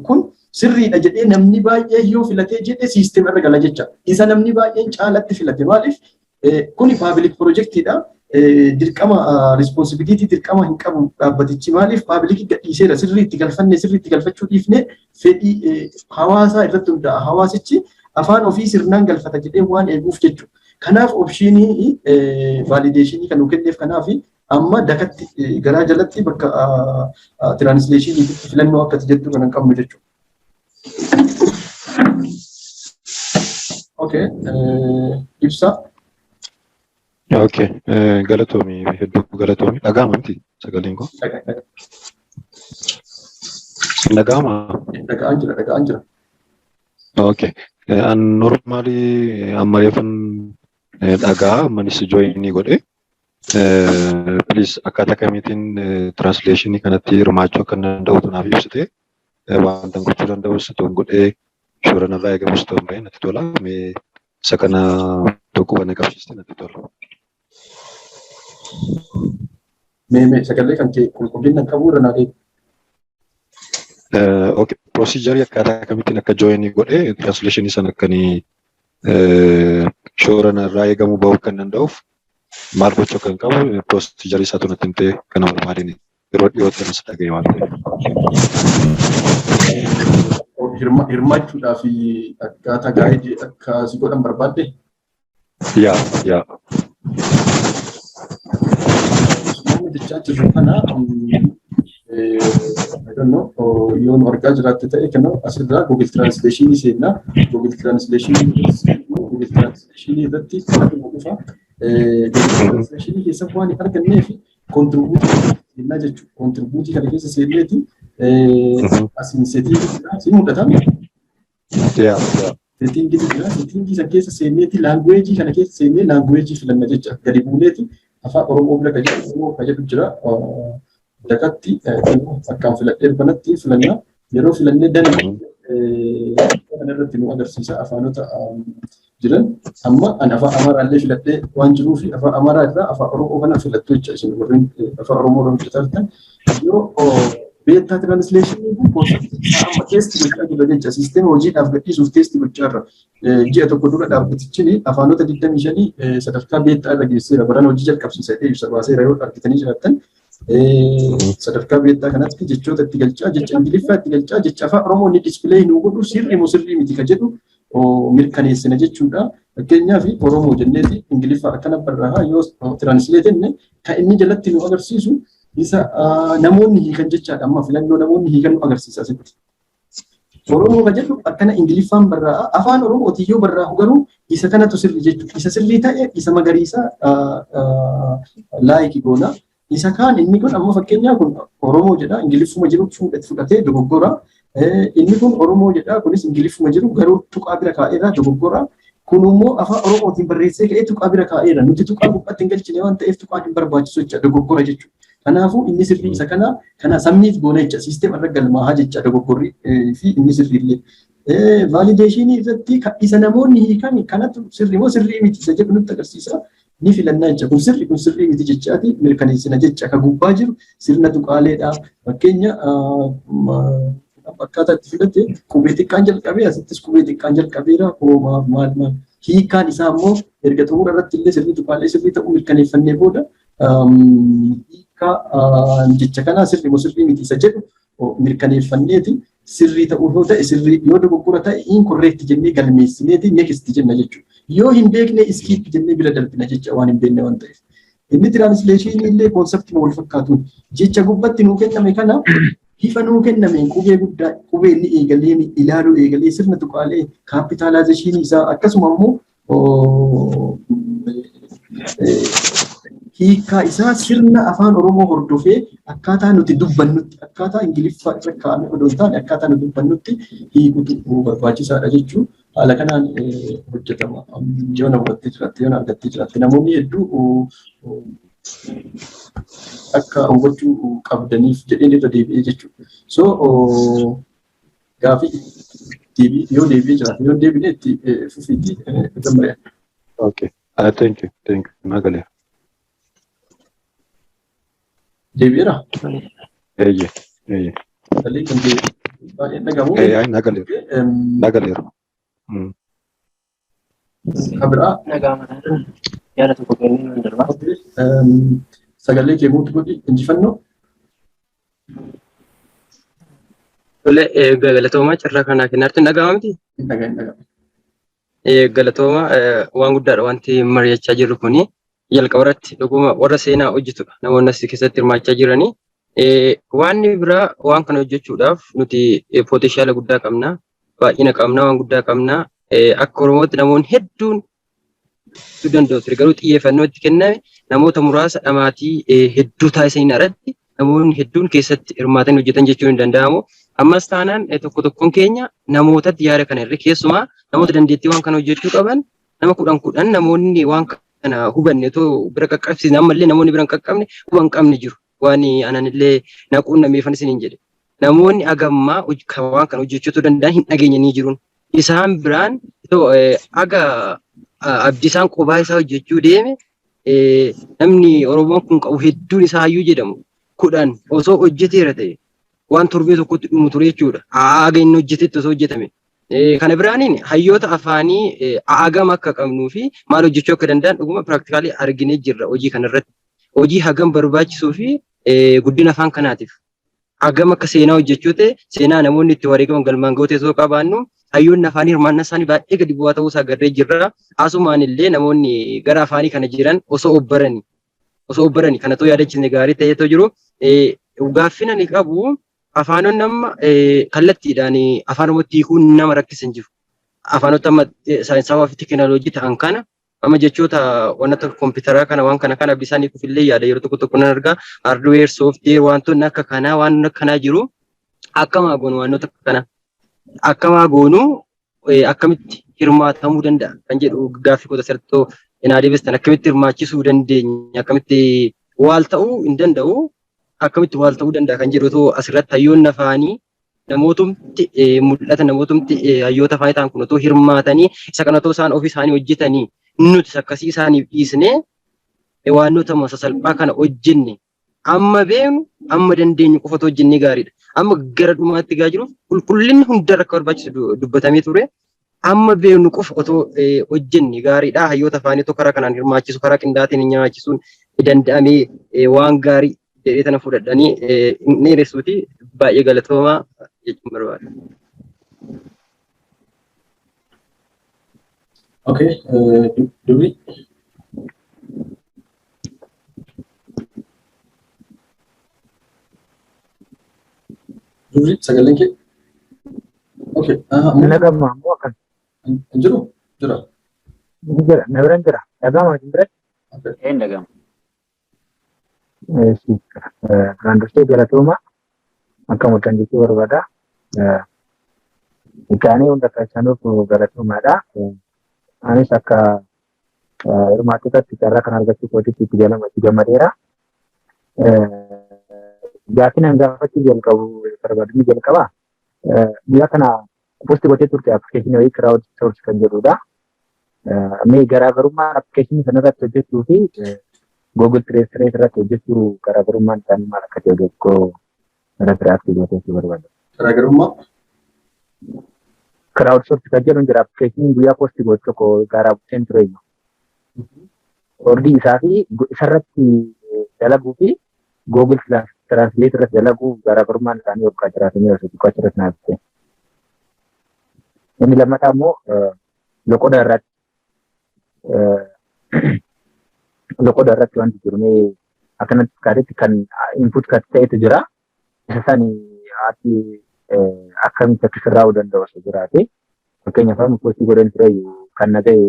Speaker 1: kun sirriidha jedhee namni baay'ee yoo filatee jedhe, siistema irra gala jecha. Isa namni baay'een caalatti filate. Maaliif, kuni public projectiidha. Dirqama responsibility, dirqama hin qabu dhaabbatichi. Maaliif, publicii gadhiiseera. Sirriitti galfanne, sirriitti galfachuu dhiifne, fedhii hawaasaa irratti hundaa'a. Hawaasichi afaan ofii sirnaan galfata jedhee waan eeguuf jechuudha. Kanaaf optionii validationii kan nu kenneef. Kanaaf amma dakatti garaa jalatti bakka translationiitti filannoo akkati jettu kan hin qabnu jechuudha. Okay, ibsa.
Speaker 2: Okay, galatoomi, hedduu galatoomi. Dhaga'ama miti sagaleen koo? Dhaga'ama?
Speaker 1: Dhaga'aan jira, dhaga'aan jira.
Speaker 2: Okay. An normally amma reefan dhagaa, ammanis joinii godhe. Please, akkaataa kamiitiin translationii kanatti hirmaachuu akka danda'utu naaf ibsite. Wanta gochuu danda'us toon godhee, shoora narraa eegamus toon bahee natti tola. Mee isa kana tokko bana qabsiiste natti tola.
Speaker 1: Mee sagalee kan kee qulqullina qabu irra naa deebi.
Speaker 2: Okay, procedure akkaataa kamittiin akka joinii godhee translationii sana akkanii shoora narraa eegamu bahuu kan danda'uuf maal gochuu kan qabu, procedure isaatu natti himtee kana barbaadeen, yeroo dhiyootti anas dhaga'e waan ta'eef.
Speaker 1: Hirmaachuudhaa fi akkaataa guideii akka si godhan barbaadde?
Speaker 2: Yeah.
Speaker 1: Nama jechaa jirru kana, I don't know, yoo nu argaa jiraatte ta'e, kana asirraa Google Translation seenna. Google Translation irratti kanatu dhufa. Google Translation keessa waan hin argannee fi contribute seennaa jechuudha. Contribute kana keessa seenneeti asiin setting jira. Si mul'ata?
Speaker 2: Yeah.
Speaker 1: Settingiitu jira. Settingii san keessa seenneeti languageii kana keessa seennee languageii filanna jecha. Gadi buuneeti Afaan Oromoo bira kan jedhu, Oromoo kan jedhu jira. Dakatti akkaan filadhee kanatti filanna. Yeroo filannee dana kana irratti nu agarsiisa afaanota jiran. Amma ani Afaan Amaaraallee filadhee waan jiruuf, Afaan Amaaraa irraa Afaan Oromoo kana filattu jecha isin warreen Afaan Oromoo irra hojjetaa jirtan. Yoo beta translationii kun conceptii isaa amma test gochaa jirra jecha, siisteema hojiidhaaf gadhiisuuf test gochaa jirra. Ji'a tokko dura dhaabbatichi afaanota 25 sadarkaa beta irra geesseera. Barana hojii jalqabsiisa jedhee ibsa baaseera yoo argitanii jiraattan. Sadarkaa beta kanatti jechoota itti galchaa, jecha Ingiliffaa itti galchaa, jecha Afaan Oromoo inni display nuu godhu sirrii moo sirrii miti ka jedhu mirkaneessina jechuudha. Fakkeenyaaf, Oromoo jenneeti Ingiliffaa akkana barraa yoo translate jenne, kan inni jalatti nu agarsiisu isa namoonni hiikan jechaadha. Amma filannoo namoonni hiikan nu agarsiisa asitti. Oromoo ka jedhu akkana Ingiliffaan barraa'a. Afaan Oromootiin yoo barraa'u garuu isa kanatu sirrii jechuudha. Isa sirrii ta'e isa magariisa like goona. Isa kaan inni kun amma fakkeenyaa kun Oromoo jedha, Ingiliffuma jiru fudhatee, dogoggora. Inni kun Oromoo jedha, kunis Ingiliffuma jiru garuu tuqaa bira kaa'eera, dogoggora. Kun immoo Afaan Oromootiin barreessee ka'ee tuqaa bira kaa'eera. Nuti tuqaa gubbaatti hin galchine waan ta'eef tuqaan hin barbaachisu jecha, dogoggora jechuudha. Kanaafuu inni sirrii isa kana submit goona jecha, siisteema irra galmaahaa jecha dogoggorri fi inni sirrii illee. Validationii irratti isa namoonni hiikan kanatu sirrii moo sirrii miti isa jedhu nutti agarsiisa. Ni filannaa jecha, kun sirrii, kun sirrii miti jechaati mirkaneessina jecha. Ka gubbaa jiru sirna tuqaaleedha. Fakkeenya, akkaataa itti filatte qubee xiqqaan jalqabee, asittis qubee xiqqaan jalqabeera, koomaaf maal maal. Hiikkaan isaa immoo erga xumura irratti illee sirrii tuqaalee sirrii ta'uu mirkaneeffannee booda, hiikkaa jecha kanaa sirrii moo sirrii miti isa jedhu mirkaneeffanneeti, sirrii ta'uu yoo ta'e sirrii, yoo dogoggora ta'e incorrect jennee galmeessineeti next jenna jechuudha. Yoo hin beekne skip jennee bira darbina jecha, waan hin beekne waan ta'eef. Inni translationii illee conceptii wal fakkaatuun jecha gubbatti nuu kenname kana bifa nuu kennameen qubee guddaa, qubee inni eegalee ilaaluu eegalee, sirna tuqaalee, capitalizationii isaa, akkasuma immoo hiikkaa isaa sirna Afaan Oromoo hordofee akkaataa nuti dubbannutti, akkaataa Ingiliffaa irra kaa'ame odoo hin taane akkaataa nuti dubbannutti hiikutu barbaachisaadha jechuun haala kanaan hojjetama. Yoo na hubattee jiraatte, yoo na argattee jiraatte, namoonni hedduu akka hubachuu qabdaniif jedheen irra deebi'ee jechuudha. So gaafii deebii yoo deebi'ee jiraate, yoo deebine itti fufiitti irra mari'adha.
Speaker 2: Okay. Thank you. Thank you. Naa galeera.
Speaker 1: Deebi'eera?
Speaker 2: Eeyyee. Eeyyee.
Speaker 1: Sagalee kan deebi'e baay'een dhagahamu.
Speaker 2: Eeyyee, naa galeera. Naa galeera.
Speaker 1: Kan biraa?
Speaker 6: Nagaa mataa yaada tokko kennuu nan darba.
Speaker 1: Sagalee kee mute godhi, Injifannoo.
Speaker 7: Tole, galatoomaa carraa kanaa kennaartu dhaga'ama miti?
Speaker 1: Hin dhaga'a, hin dhaga'a.
Speaker 7: Galatooma, waan guddaadha wanti mari'achaa jirru kuni. Jalqaba irratti dhuguma warra seenaa hojjetudha namoonni as keessatti hirmaachaa jiranii. Waan biraa, waan kana hojjechuudhaaf nuti potentiala guddaa qabna. Baay'ina qabna, waan guddaa qabna. Akka Oromootti namoonni hedduun danda'u ture, garuu xiyyeeffannoo itti kenname namoota muraasa dhamaatii hedduu taasisaniin alatti namoonni hedduun keessatti hirmaatanii hojjetan jechuun hin danda'amu. Ammas taanaan tokko tokkoon keenya namootatti yaada kana irra, keessumaa namoota dandeettii waan kana hojjechuu qaban, nama kudhan kudhan namoonni waan kana hubanne otoo bira qaqqabsiisne, ammallee namoonni bira hin qaqqabne, huban qabne jiru. Waan ananillee naquun nameeffan isiniin jedhe. Namoonni agammaa waan kana hojjechuu danda'an hin dhageenye ni jiru. Isaan biraan aga Abdiisaan qobaa isaa hojjechuu deeme, namni Oromoon kun qabu hedduun isaa hayyuu jedhamu 10 osoo hojjeteera ta'e waan torbee tokkotti dhumu ture jechuudha. Aga inni hojjetetti osoo hojjetame. Kana biraaniin hayyoota afaanii hagam akka qabnuu fi maal hojjechuu akka danda'an dhuguma practically arginee jirra hojii kanarratti. Hojii hagam barbaachisuu fi guddina afaan kanaatiif hagam akka seenaa hojjechuu ta'e, seenaa namoonni itti wareegaman galmaan ga'uu ta'e qabaannu, hayyoonni afaanii hirmaannaa isaanii baay'ee gadi bu'aa ta'uu isaa agarree jirra. Asumaan illee namoonni gara afaanii kana jiran osoo obbaranii kana too yaadachiisne gaarii ta'eetoo jiru. Gaaffin ani qabu, afaanonni amma kallattiidhaan Afaan Oromootti hiikuun nama rakkisan jiru. Afaanota amma saayinsawaa fi teekinooloojii ta'an kana, amma jechoota waan akka kompiitaraa kana, waan kana kana bishaan hiikuuf illee yaada yeroo tokko tokko nan argaa. Hardware, software, wantoonni akka kanaa, waan akka kanaa jiru. Akkama goonu? Wantoota kana akkama goonu? Akkamitti hirmaatamuu danda'a kan jedhu gaaffii koota sirtoo inaa deebistan. Akkamitti hirmaachisuu dandeenya, akkamitti waal ta'uu hin danda'u, akkamitti waal ta'uu danda'a kan jedhu otoo asirratti hayyoonni afaanii namootumti mul'ata, namootumti hayyoota afaanii ta'an kun otoo hirmaatanii, isa kana otoo isaan ofii isaanii hojjetanii, nutis akkasii isaaniif dhiisnee waan nuti amma sasalphaa kana hojjenne, amma beeknu, amma dandeenyu qofa otoo hojjennee gaariidha. Amma gara dhumaatti gaa jiruuf qulqullinni hundarra akka barbaachisu dubbatamee ture. Amma beeknu qofa otoo hojjenne gaariidha. Hayyoota afaanii otoo karaa kanaan hirmaachisu, karaa qindaatiin nyaachisuun danda'amee waan gaarii jedhee tana fudhadhanii dheeressuuti, baay'ee galatoomaa jechuun barbaada.
Speaker 1: Okay, Dubri. Dubri, sagaleen kee. Okay.
Speaker 8: Nagama ammoo akkas.
Speaker 1: Hin jiru? Jira.
Speaker 8: Jira, na biran jira. Dhagama isin biratti?
Speaker 4: Een dhagama.
Speaker 8: Duraan dursee galatooma, akka mul'atan jechuu barbaada. Isaanii hunda keessanuuf galatoomaadha. Anis akka hirmaattotatti carraa kan argachuu kootitti itti galama itti gammadeera. Gaaffiin an gaafachuu jalqabu barbaadu ni jalqaba. Guyyaa kana post gootee turte appilikeeshinii wayii, crowd source kan jedhudha. Mee garaagarummaan appilikeeshinii sanarratti hojjechuu fi Google Translate irratti hojjechuu garaagarummaan isaanii maal akka ta'e tokko irratti react gootee barbaada.
Speaker 1: Garaagarummaa?
Speaker 8: Crowd source kan jedhu jira, appilikeeshiniin guyyaa post goote tokko garaa buteen ture. Ordii isaa fi isarratti dalaguu fi Google Translate irratti dalaguu garaagarummaan isaanii waggaa jiraatanii osoo xiqqoo achirratti naaf ta'e. Inni lammataa immoo loqoda irratti wanti jiru mee akkanatti fakkaatetti kan input kan ta'etu jira. Isa sani ati akkamitti akka sirraa'uu danda'u osoo jiraate. Fakkeenyaaf, amma post godhan ture kan na ga'e,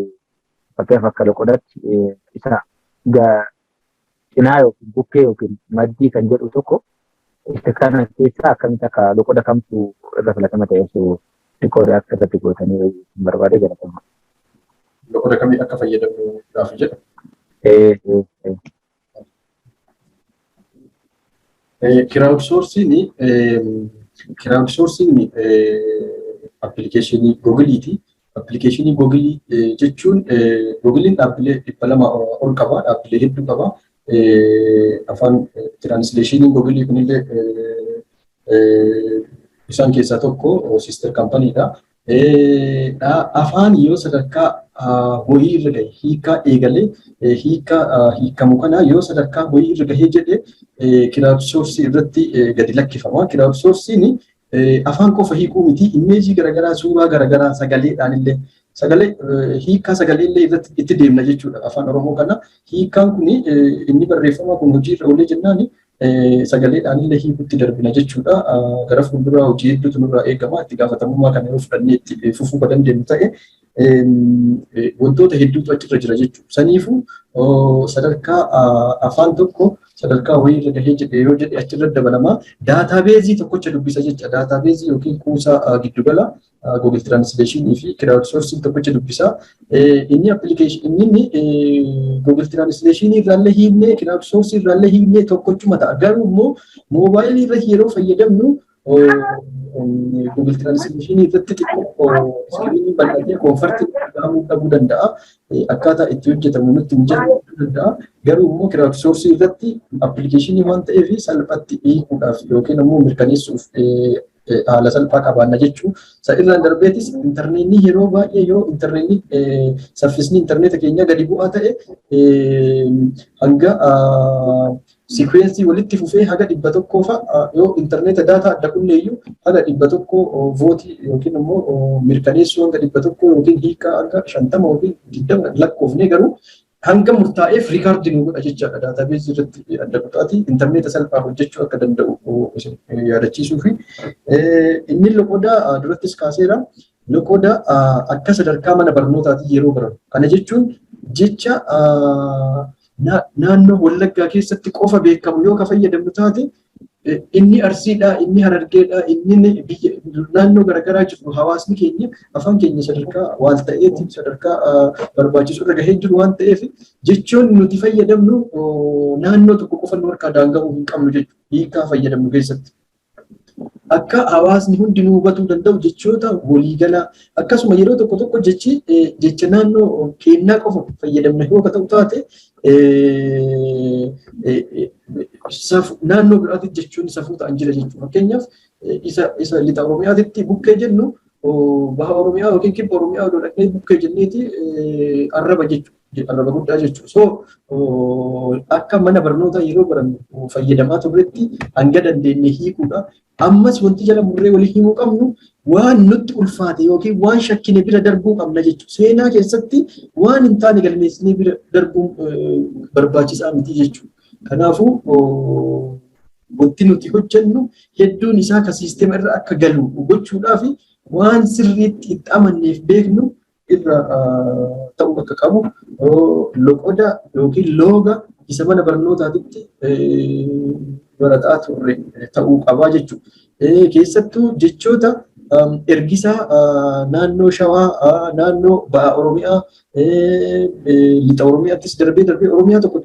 Speaker 8: fakkeenyaaf akka loqodatti isa cinaa yookiin bukkee yookiin maddii kan jedhu tokko, isa kana keessa akkamitti akka loqoda kamtu irra filatama ta'e osoo xiqqoo react irratti gootanii barbaade, galatama.
Speaker 1: Loqoda kamii akka fayyadamnu gaafa jedhu. Crowd sourcing appilikeeshinii Googiliiti. Appilikeeshinii Googilii jechuun Googiliin dhaabbilee 200 ol qaba, dhaabbilee hedduu qaba. Afaan translationiin Googilii kunillee isaan keessaa tokko, sister companydha. Afaan yoo sadarkaa wayii irra gahe, hiikaa eegalee, hiikaa hiikamu kana yoo sadarkaa wayii irra gahee jedhe crowd source irratti gadi lakkifama. Crowd sourceiin afaan qofa hiikuu miti, imeejii garaagaraa, suuraa garaagaraa, sagaleedhaan illee, sagalee, hiikaa sagalee illee irratti itti deemna jechuudha. Afaan Oromoo kana hiikaan kun inni barreeffama kun hojii irra oolee jennaan sagaleedhaan illee hiikutti darbina jechuudha. Gara fuulduraa hojii hedduutu nurraa eegama. Itti gaafatamummaa kana yoo fudhannee itti fufuu kan dandeenyu ta'e wantoota hedduutu achirra jira jechuudha. Saniifuu sadarkaa afaan tokko sadarkaa wayii irra gahee jedhe yoo jedhe achirra dabalama. Database tokkocha dubbisa jecha. Database yookiin kuusaa giddugala Google Translation fi crowd sourcing tokkocha dubbisa. Inni application inni Google Translation irraallee hiiknee, crowd source irraallee hiiknee tokkochuma ta'a. Garuu immoo moobaayilii irra yeroo fayyadamnu Google Translation irratti xiqqoo screenii bal'atee comfort gahamuu dhabuu danda'a. Akkaataa itti hojjetamu nutti mijachuu danda'a. Garuu immoo crowd source irratti appilikeeshinii waan ta'eef salphatti hiikuudhaaf yookiin immoo mirkaneessuuf haala salphaa qabaanna jechuu. Isa irraan darbeetis intarneetni yeroo baay'ee yoo intarneetni, saffisni intarneeta keenyaa gadi bu'aa ta'e, hanga sequence walitti fufee haga 100 fa'a yoo intarneeta data adda qulleeyyuu haga 100 vote yookiin immoo mirkaneessuu hanga 100 yookiin hiikaa hanga 50 yookiin 20 lakkoofnee garuu hanga murtaa'eef record nu godha jechaadha. Database irratti adda kutaati intarneeta salphaa hojjechuu akka danda'u isin yaadachiisuu fi inni loqoda durattis kaaseera. Loqoda akka sadarkaa mana barnootaatti yeroo baratu. Kana jechuun jecha naannoo Wallaggaa keessatti qofa beekamu yoo ka fayyadamnu taate Inni Arsiidha, inni Harargeedha, inni biyya naannoo garaagaraa jiru, hawaasni keenya afaan keenya sadarkaa waan ta'eetiin sadarkaa barbaachisu irra gahee jiru waan ta'eef, jechoonni nuti fayyadamnu naannoo tokko qofa nu harkaa daanga'uu hin qabnu jechuudha, hiikaa fayyadamnu keessatti. Akka hawaasni hundinuu hubatuu danda'u jechoota waliigalaa, akkasuma yeroo tokko tokko jechi jecha naannoo keenyaa qofa fayyadamna yoo ta'u taate, naannoo biraatti jechoonni safuu ta'an jira jechuudha. Fakkeenyaaf, isa lixa Oromiyaatitti bukkee jennu, baha Oromiyaa yookiin kibba Oromiyaa odoo dhaqnee bukkee jenneeti arraba jechuudha. Arraba guddaa jechuudha. So akka mana barnootaa yeroo barannu fayyadamaa turretti hanga dandeenye hiikuudha. Ammas wanti jala murree walii himuu qabnu, waan nutti ulfaate yookiin waan shakkine bira darbuu qabna jechuudha. Seenaa keessatti waan hin taane galmeessinee bira darbuun barbaachisaa miti jechuudha. Kanaafuu wanti nuti hojjennu hedduun isaa akka siistema irra akka galu gochuudhaaf waan sirriitti itti amanneef beeknu irra ta'uu akka qabu, loqoda yookiin looga isa mana barnootaatitti barataa turre ta'uu qabaa jechuudha. Keessattuu jechoota ergisaa naannoo Shawaa, naannoo Ba'a Oromiyaa, Lixa Oromiyaattis darbee darbee Oromiyaa tokko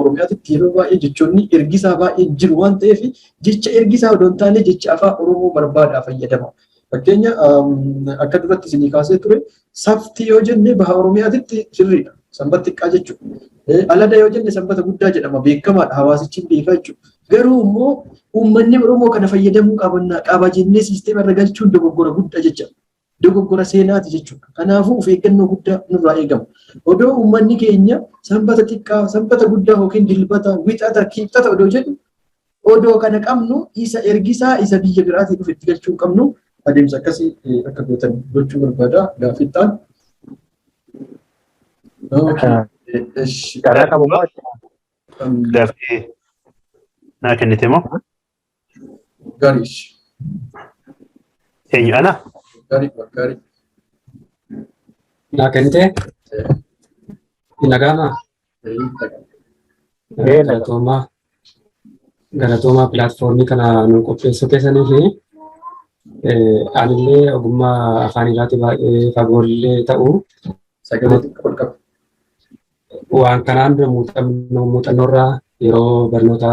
Speaker 1: Oromiyaatti yeroo baay'ee jechoonni ergisaa baay'een jiru waan ta'eef, jecha ergisaa odoo hin taane jecha afaan Oromoo barbaadaa fayyadama. Fakkeenya akka duratti isinii kaasee ture, safti yoo jenne Baha Oromiyaatitti sirriidha. Sanbata xiqqaa jechuudha. Alada yoo jenne sanbata guddaa jedhama, beekamaadha, hawaasichi beekaa jechuudha. Garuu immoo uummanni Oromoo kana fayyadamuu qaba jennee siisteema irra galchuun dogoggora guddaa jecha. Dogoggora seenaati jechuudha. Kanaafuu of eeggannoo guddaa nurraa eegama. Odoo uummanni keenya sanbata xiqqaa, sanbata guddaa yookiin dilbata, wixata, kibxata odoo jedhu, odoo kana qabnu, isa ergisaa isa biyya biraatii dhufe itti galchuu qabnu, adeemsa akkasii akka gootan gochuu barbaada gaaffittaan.
Speaker 8: Carraa qabu moo?
Speaker 3: Gaaffii naa kennite moo?
Speaker 1: Gaarii.
Speaker 3: Eenyu, ana?
Speaker 1: Gaarii, gaarii.
Speaker 9: Naa kennite? Nagaama? Galatoomaa. Galatoomaa pilaatfoormii kana nu qopheessuu keessanii fi anillee ogummaa afaan irraati baay'ee fagoollee ta'u.
Speaker 1: Sagalee xiqqoo ol qabu.
Speaker 9: Waan kanaan dura muuxannoorraa yeroo barnoota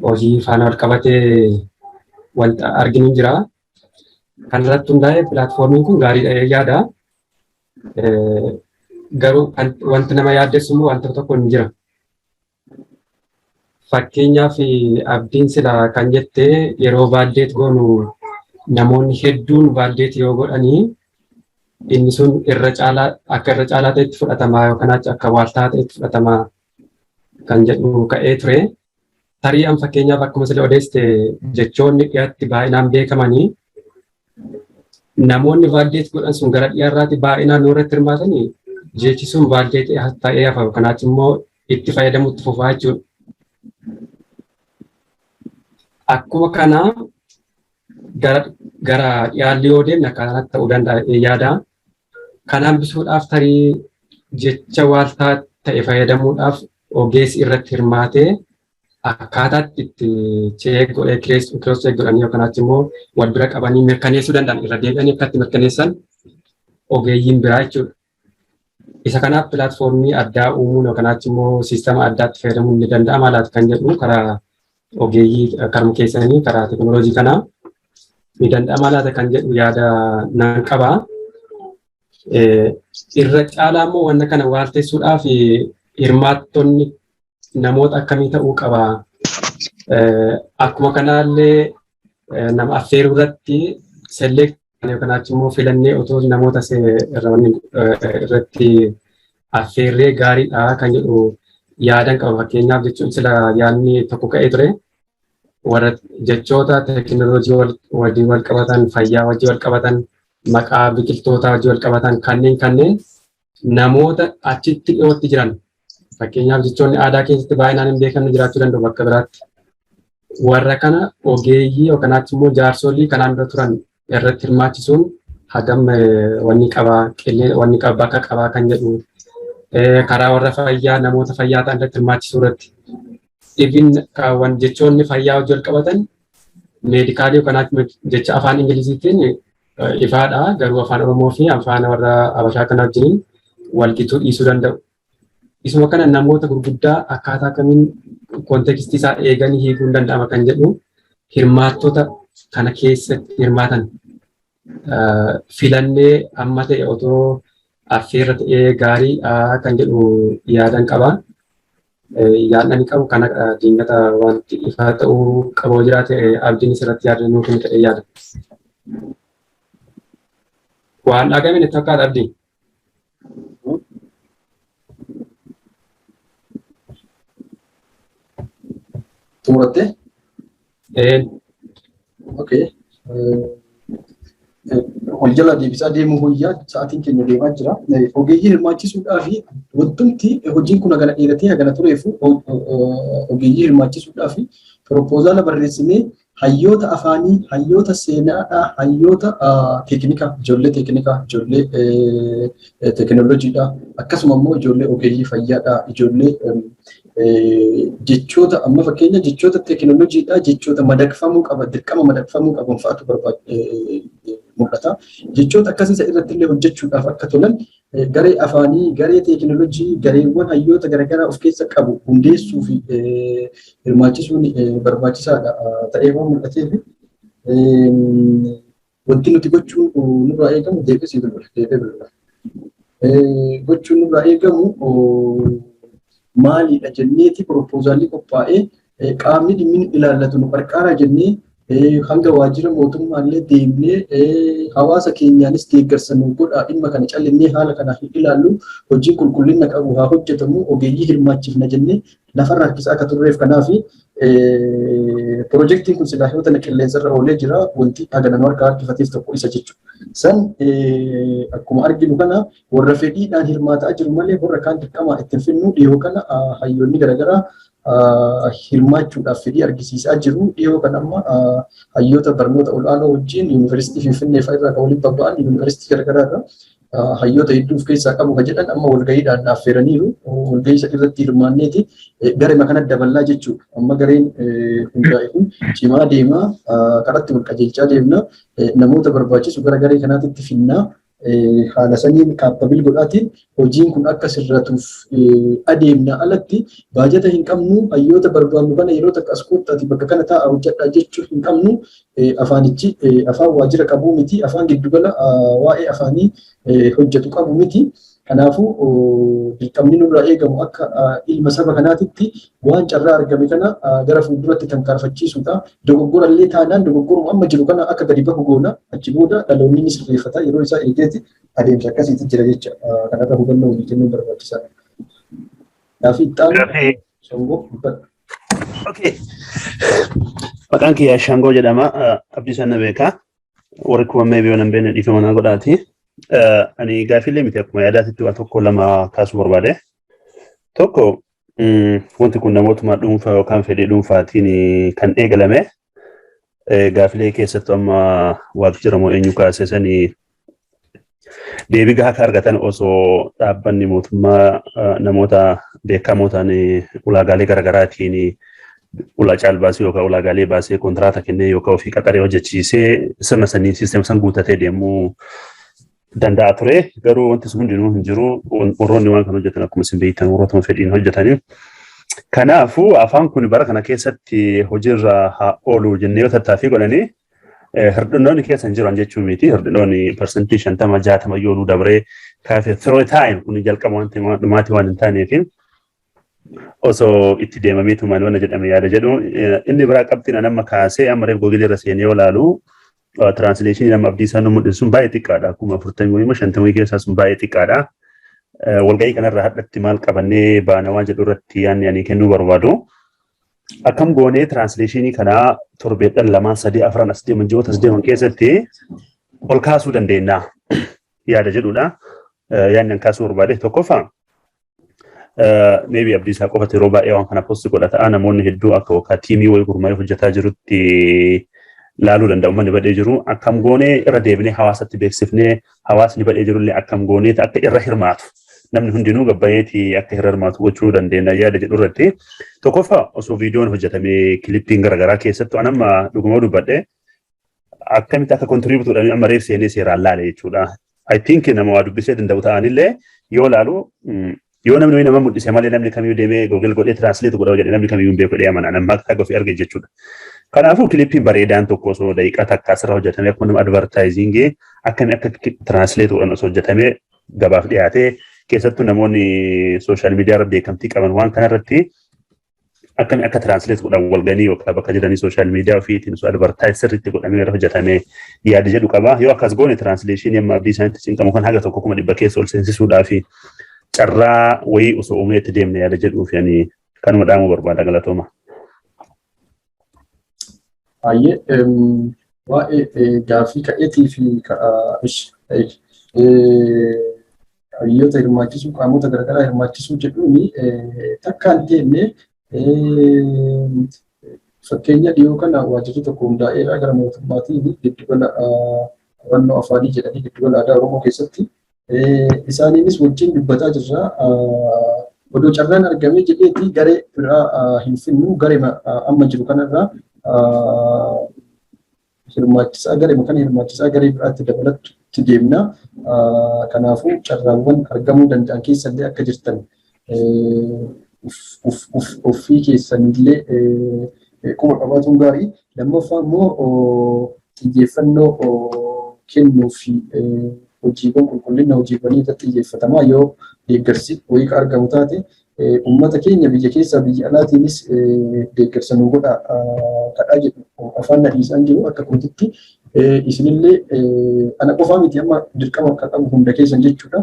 Speaker 9: hojii faana wal qabatee wanta arginu jira. Kanarratti hundaa'ee pilaatfoormiin kun gaariidha yaada. Garuu wanti nama yaaddessu immoo wanta tokko hin jira. Fakkeenyaaf, abdiin sila kan jettee, yeroo validate goonu namoonni hedduun validate yoo godhanii, inni sun irra caalaa akka irra caalaa ta'etti fudhatamaa yookaan akka waaltaa ta'etti fudhatamaa kan jedhu ka'ee ture. Tarii an fakkeenyaaf akkuma sila odeessite, jechoonni dhiyaatti baay'inaan beekamanii namoonni validate godhan sun gara dhiyaarraatti baay'inaan irratti hirmaatanii, jechi sun validate ta'ee hafa yookaan immoo itti fayyadamutti fufaa jechuudha. Akkuma kana gara dhiyaalli yoo deemne akkaataa ta'uu danda'a yaada. Kana hambisuudhaaf tarii jecha waaltaa ta'e fayyadamuudhaaf ogeessi irratti hirmaatee akkaataatti itti check godhee, cross check godhanii yookaan immoo wal bira qabanii mirkaneessuu danda'an, irra deebi'anii akka itti mirkaneessan ogeeyyiin biraa jechuudha. Isa kanaaf pilaatfoormii addaa uumuun yookaan immoo siistama addaatti fayyadamuun ni danda'ama laata kan jedhu, karaa ogeeyyii karma keessanii karaa teekinooloojii kanaa ni danda'ama laata kan jedhu yaada nan qaba. Irra caalaa immoo wanta kana waaltessuudhaaf hirmaattonni namoota akkamii ta'uu qaba? Akkuma kanaallee nama affeeruu irratti select yookaan immoo filannee otoo namoota irratti affeerree gaariidha kan jedhu yaadan qaba. Fakkeenyaaf jechuun sila yaadni tokko ka'ee ture. Warra jechoota teekinooloojii wajjin wal qabatan, fayyaa wajjin wal qabatan, maqaa biqiltootaa wajjin wal qabatan kanneen namoota achitti dhiyootti jiran, fakkeenyaaf jechoonni aadaa keessatti baay'inaan hin beekamne jiraachuu danda'u bakka biraatti. Warra kana ogeeyyii yookaan immoo jaarsolii kanaan dura turan irratti hirmaachisuun hagam wanni qabaa qillee wanni qaba bakka qabaa kan jedhu, karaa warra fayyaa namoota fayyaa ta'an irratti hirmaachisuu irratti Even kaawwan jechoonni fayyaa hojii wal qabatan medical yookaan jecha afaan Ingiliziitiin ifaadha, garuu afaan Oromoo fi afaan warra Habashaa kana wajjin walgituu dhiisuu danda'u. Isuma kana namoota gurguddaa akkaataa kamiin context ii isaa eeganii hiikuun danda'ama kan jedhu, hirmaattota kana keessatti hirmaatan filannee amma ta'e otoo affeerra ta'ee gaarii kan jedhu yaadan qaba. Yaadni qabu kana diingata wanti ifaa ta'uu qabu jiraate, abdiin isirratti yaada nuu kennu ta'ee yaada. Waan dhagame natti fakkaata, abdii.
Speaker 1: Xumurattee?
Speaker 9: Een.
Speaker 1: Okay. Wal jala deebisaa deemuu hoyyaa, sa'aatiin keenya deemaa jira. Ogeeyyii hirmaachisuudhaa fi wantumti hojiin kun hagana dheeratee hagana tureefu, ogeeyyii hirmaachisuudhaa fi proposal barreessinee hayyoota afaanii, hayyoota seenaadhaa, hayyoota teeknikaa, ijoollee teeknikaa, ijoollee teekinooloojiidhaa, akkasuma immoo ijoollee ogeeyyii fayyaadhaa, ijoollee jechoota amma fakkeenya jechoota teekinooloojiidhaa, jechoota madaqfamuu qaba, dirqama madaqfamuu qaban fa'aatu mul'ata. Jechoota akkasii irratti illee hojjechuudhaaf akka tolan garee afaanii, garee teekinooloojii, gareewwan hayyoota garaagaraa of keessa qabu hundeessuu fi hirmaachisuun barbaachisaadha ta'ee waan mul'ateef, wanti nuti gochuu nurraa eegamu deebisee si bilbila, deebee bilbila. Gochuun nurraa eegamu maalidha jenneeti proposal li qophaa'ee qaamni dhimmi ilaallatu nu qarqaara jennee hanga waajjira mootummaallee deemnee, hawaasa keenyaanis deeggarsa nu godhaa, dhimma kana callinnee haala kanaaf hin ilaallu, hojiin qulqullina qabu haa hojjetamu, ogeeyyii hirmaachifna jennee lafarra harkisaa akka turreef. Kanaaf piroojeektiin kun silaa yoo tana qilleensarra oolee jira. Wanti hagana nu harkaa harkifateef tokko isa jechuudha. San akkuma arginu kana warra fedhiidhaan hirmaataa jiru malee warra kaan dirqamaa ittiin finnu. Dhiyoo kana hayyoonni garaagaraa hirmaachuudhaaf fedhii argisiisaa jiru. Dhiyoo kana amma hayyoota barnoota ol'aanoo wajjin yuunivarsiitii Finfinnee fa'aa irraa kan waliin babba'an, yuunivarsiitii garaagaraa irraa hayyoota hedduu of keessaa qabu kan jedhan amma walgahiidhaan affeeraniiru. Walgahii isa irratti hirmaanneeti garee kana daballaa jechuudha. Amma gareen hundaa'e kun cimaa deemaa, karatti wal qajeelchaa deemna. Namoota barbaachisu gara garee kanaatitti finnaa, haala saniin capable godhaatiin hojiin kun akka sirratuuf adeemna. Alatti baajata hin qabnu, hayyoota barbaannu kana yeroo takka as koottaati bakka kana taa'a hojjedhaa jechuu hin qabnu. Afaanichi afaan waajjira qabuu miti, afaan giddugala waa'ee afaanii hojjetu qabu miti. Kanaafuu dirqamni nurraa eegamu akka ilma saba kanaatitti waan carraa argame kana gara fuulduratti tarkaanfachiisuudha. Dogoggora illee taanaan dogoggoruma amma jiru kana akka gadi bahu goona. Achi booda dhaloonni ni sirreeffata, yeroo isaa eegeeti adeemsa akkasiitti jira jecha. Kanarra hubannoo walii kennuun barbaachisaadha. Gaafii itti aanu Shangoo dubbadha.
Speaker 3: Okay. Maqaan kiyya Shangoo jedhama. Abdiisaa na beekaa. Warri kuma mee biyyoon hin beekne dhiifama naa godhaati. Ani gaafiilee miti, akkuma yaadaatitti waa tokko lama kaasuu barbaade. Tokko, wanti kun namootuma dhuunfaa yookaan fedhii dhuunfaatiin kan eegalame. Gaafilee keessattuu amma waaqni jiramoo eenyu kaasee sanii deebii gahaa akka argatan, osoo dhaabbanni mootummaa namoota beekamoo ta'an ulaagaalee garaagaraatiin ulaa caalbaasii yookaan ulaagaalee baasee kontiraata kennee yookaan ofii qaxaree hojjechiisee sirna sanii system a san guutatee deemuu danda'a ture. Garuu wanti sun hundinuu hin jiru. Warroonni waan kana hojjetan akkuma isin beektan warrootuma fedhiin hojjetanii. Kanaafuu afaan kun bara kana keessatti hojiirra haa oolu jennee yoo tattaaffii godhanii hirdhinoonni keessa hin jiran jechuu miti. Hirdhinoonni 50% 60 yoo nu dabree kaafee throw time kun jalqaba wanti dhumaatii waan hin taaneef osoo itti deemameetu maal wanna jedhame yaada jedhu. Inni biraa qabxiin amma kaasee, amma reef Google irra seenee yoo ilaalu, translation ii nama Abdiisaa nu mul'isu sun baay'ee xiqqaadha. 40,000 50,000 keessaa sun baay'ee xiqqaadha. Walga'ii kanarraa hadhatti maal qabannee baana waan jedhu irratti yaadni ani kennuu barbaadu. Akkam goonee translation ii kanaa torbeedhaan lamaan sadii afran as deeman, ji'oota as deeman keessatti ol kaasuu dandeenya yaada jedhudha. Yaadni an kaasuu barbaade tokkoffaa, maybe Abdiisaa qofatu yeroo baay'ee waan kana post godha ta'a, namoonni hedduu akka yookaan team ii wayii gurmaa'ee hojjetaa jirutti laaluu danda'u. Manni badhee jiru akkam goonee irra deebinee hawaasatti beeksifnee, hawaasni badhee jirullee akkam goonee akka irra hirmaatu Namni hundinuu gabbayeetii akka hirmaatu gochuu dandeenya yaada jedhu irratti. Tokkoffaa, osoo viidiyoon hojjetamee, clippiin garaagaraa keessattuu an amma dhuguma dubbadhe akkamitti akka contribute godhanii amma reef seenee seeraan laale jechuudha. I think nama waa dubbisee danda'u ta'anillee yoo laalu, yoo namni nama mul'ise malee, namni kamiyyuu deemee Google godhee translate godha jedhee namni kamiyyuu hin beeku jedhee amana. Nama akka ofii arge jechuudha. Kanaafuu clippiin bareedaan tokko osoo daqiiqaa takka asirra hojjetamee, akkuma nama advertisingii akkamii akka translate godhan osoo hojjetamee gabaaf dhiyaatee, keessattuu namoonni social media irra beekamtii qaban waan kanarratti akkamii akka translate godhan walganii yookaan bakka jiranii social media ofiitiin osoo advertise sirriitti godhamee irra hojjetamee yaada jedhu qaba. Yoo akkas goone, translationii amma abdii isaanitti cinqamu kan haga tokko 100,000 keessa ol seensisuudhaa fi carraa wayii osoo uumee itti deemne yaada jedhuu fi ani kanuma dhaamuu barbaada, galatooma.
Speaker 1: Baay'ee waa'ee gaaffii ka'eetii fi hayyoota hirmaachisuu, qaamota garaagaraa hirmaachisuu jedhuuni takkaan deemne. Fakkeenya dhiyoo kana waajjirri tokko hundaa'eera gara mootummaatiin, giddugala qorannoo afaanii jedhanii, giddugala aadaa Oromoo keessatti. Isaaniinis wajjin dubbataa jirra. Odoo carraan argamee jedheeti garee biraa hin finnu, garee amma jiru kanarraa hirmaachisaa, garee kana hirmaachisaa garee biraatti dabalatutti deemna. Kanaafuu carraawwan argamuu danda'an keessallee akka jirtan ofii keessanillee quba qabaatuun gaarii. Lammaffaa immoo xiyyeeffannoo kennuu fi hojiiwwan qulqullina hojiiwwanii irratti xiyyeeffatamaa yoo deeggarsi wayii argamu taate, uummata keenya biyya keessaa biyya alaatiinis deeggarsa nu godha kadhaa jedhu afaan nadhiisaan jiru akka kootitti. Isinillee ana qofaa miti, amma dirqama akka qabu hunda keessan jechuudha.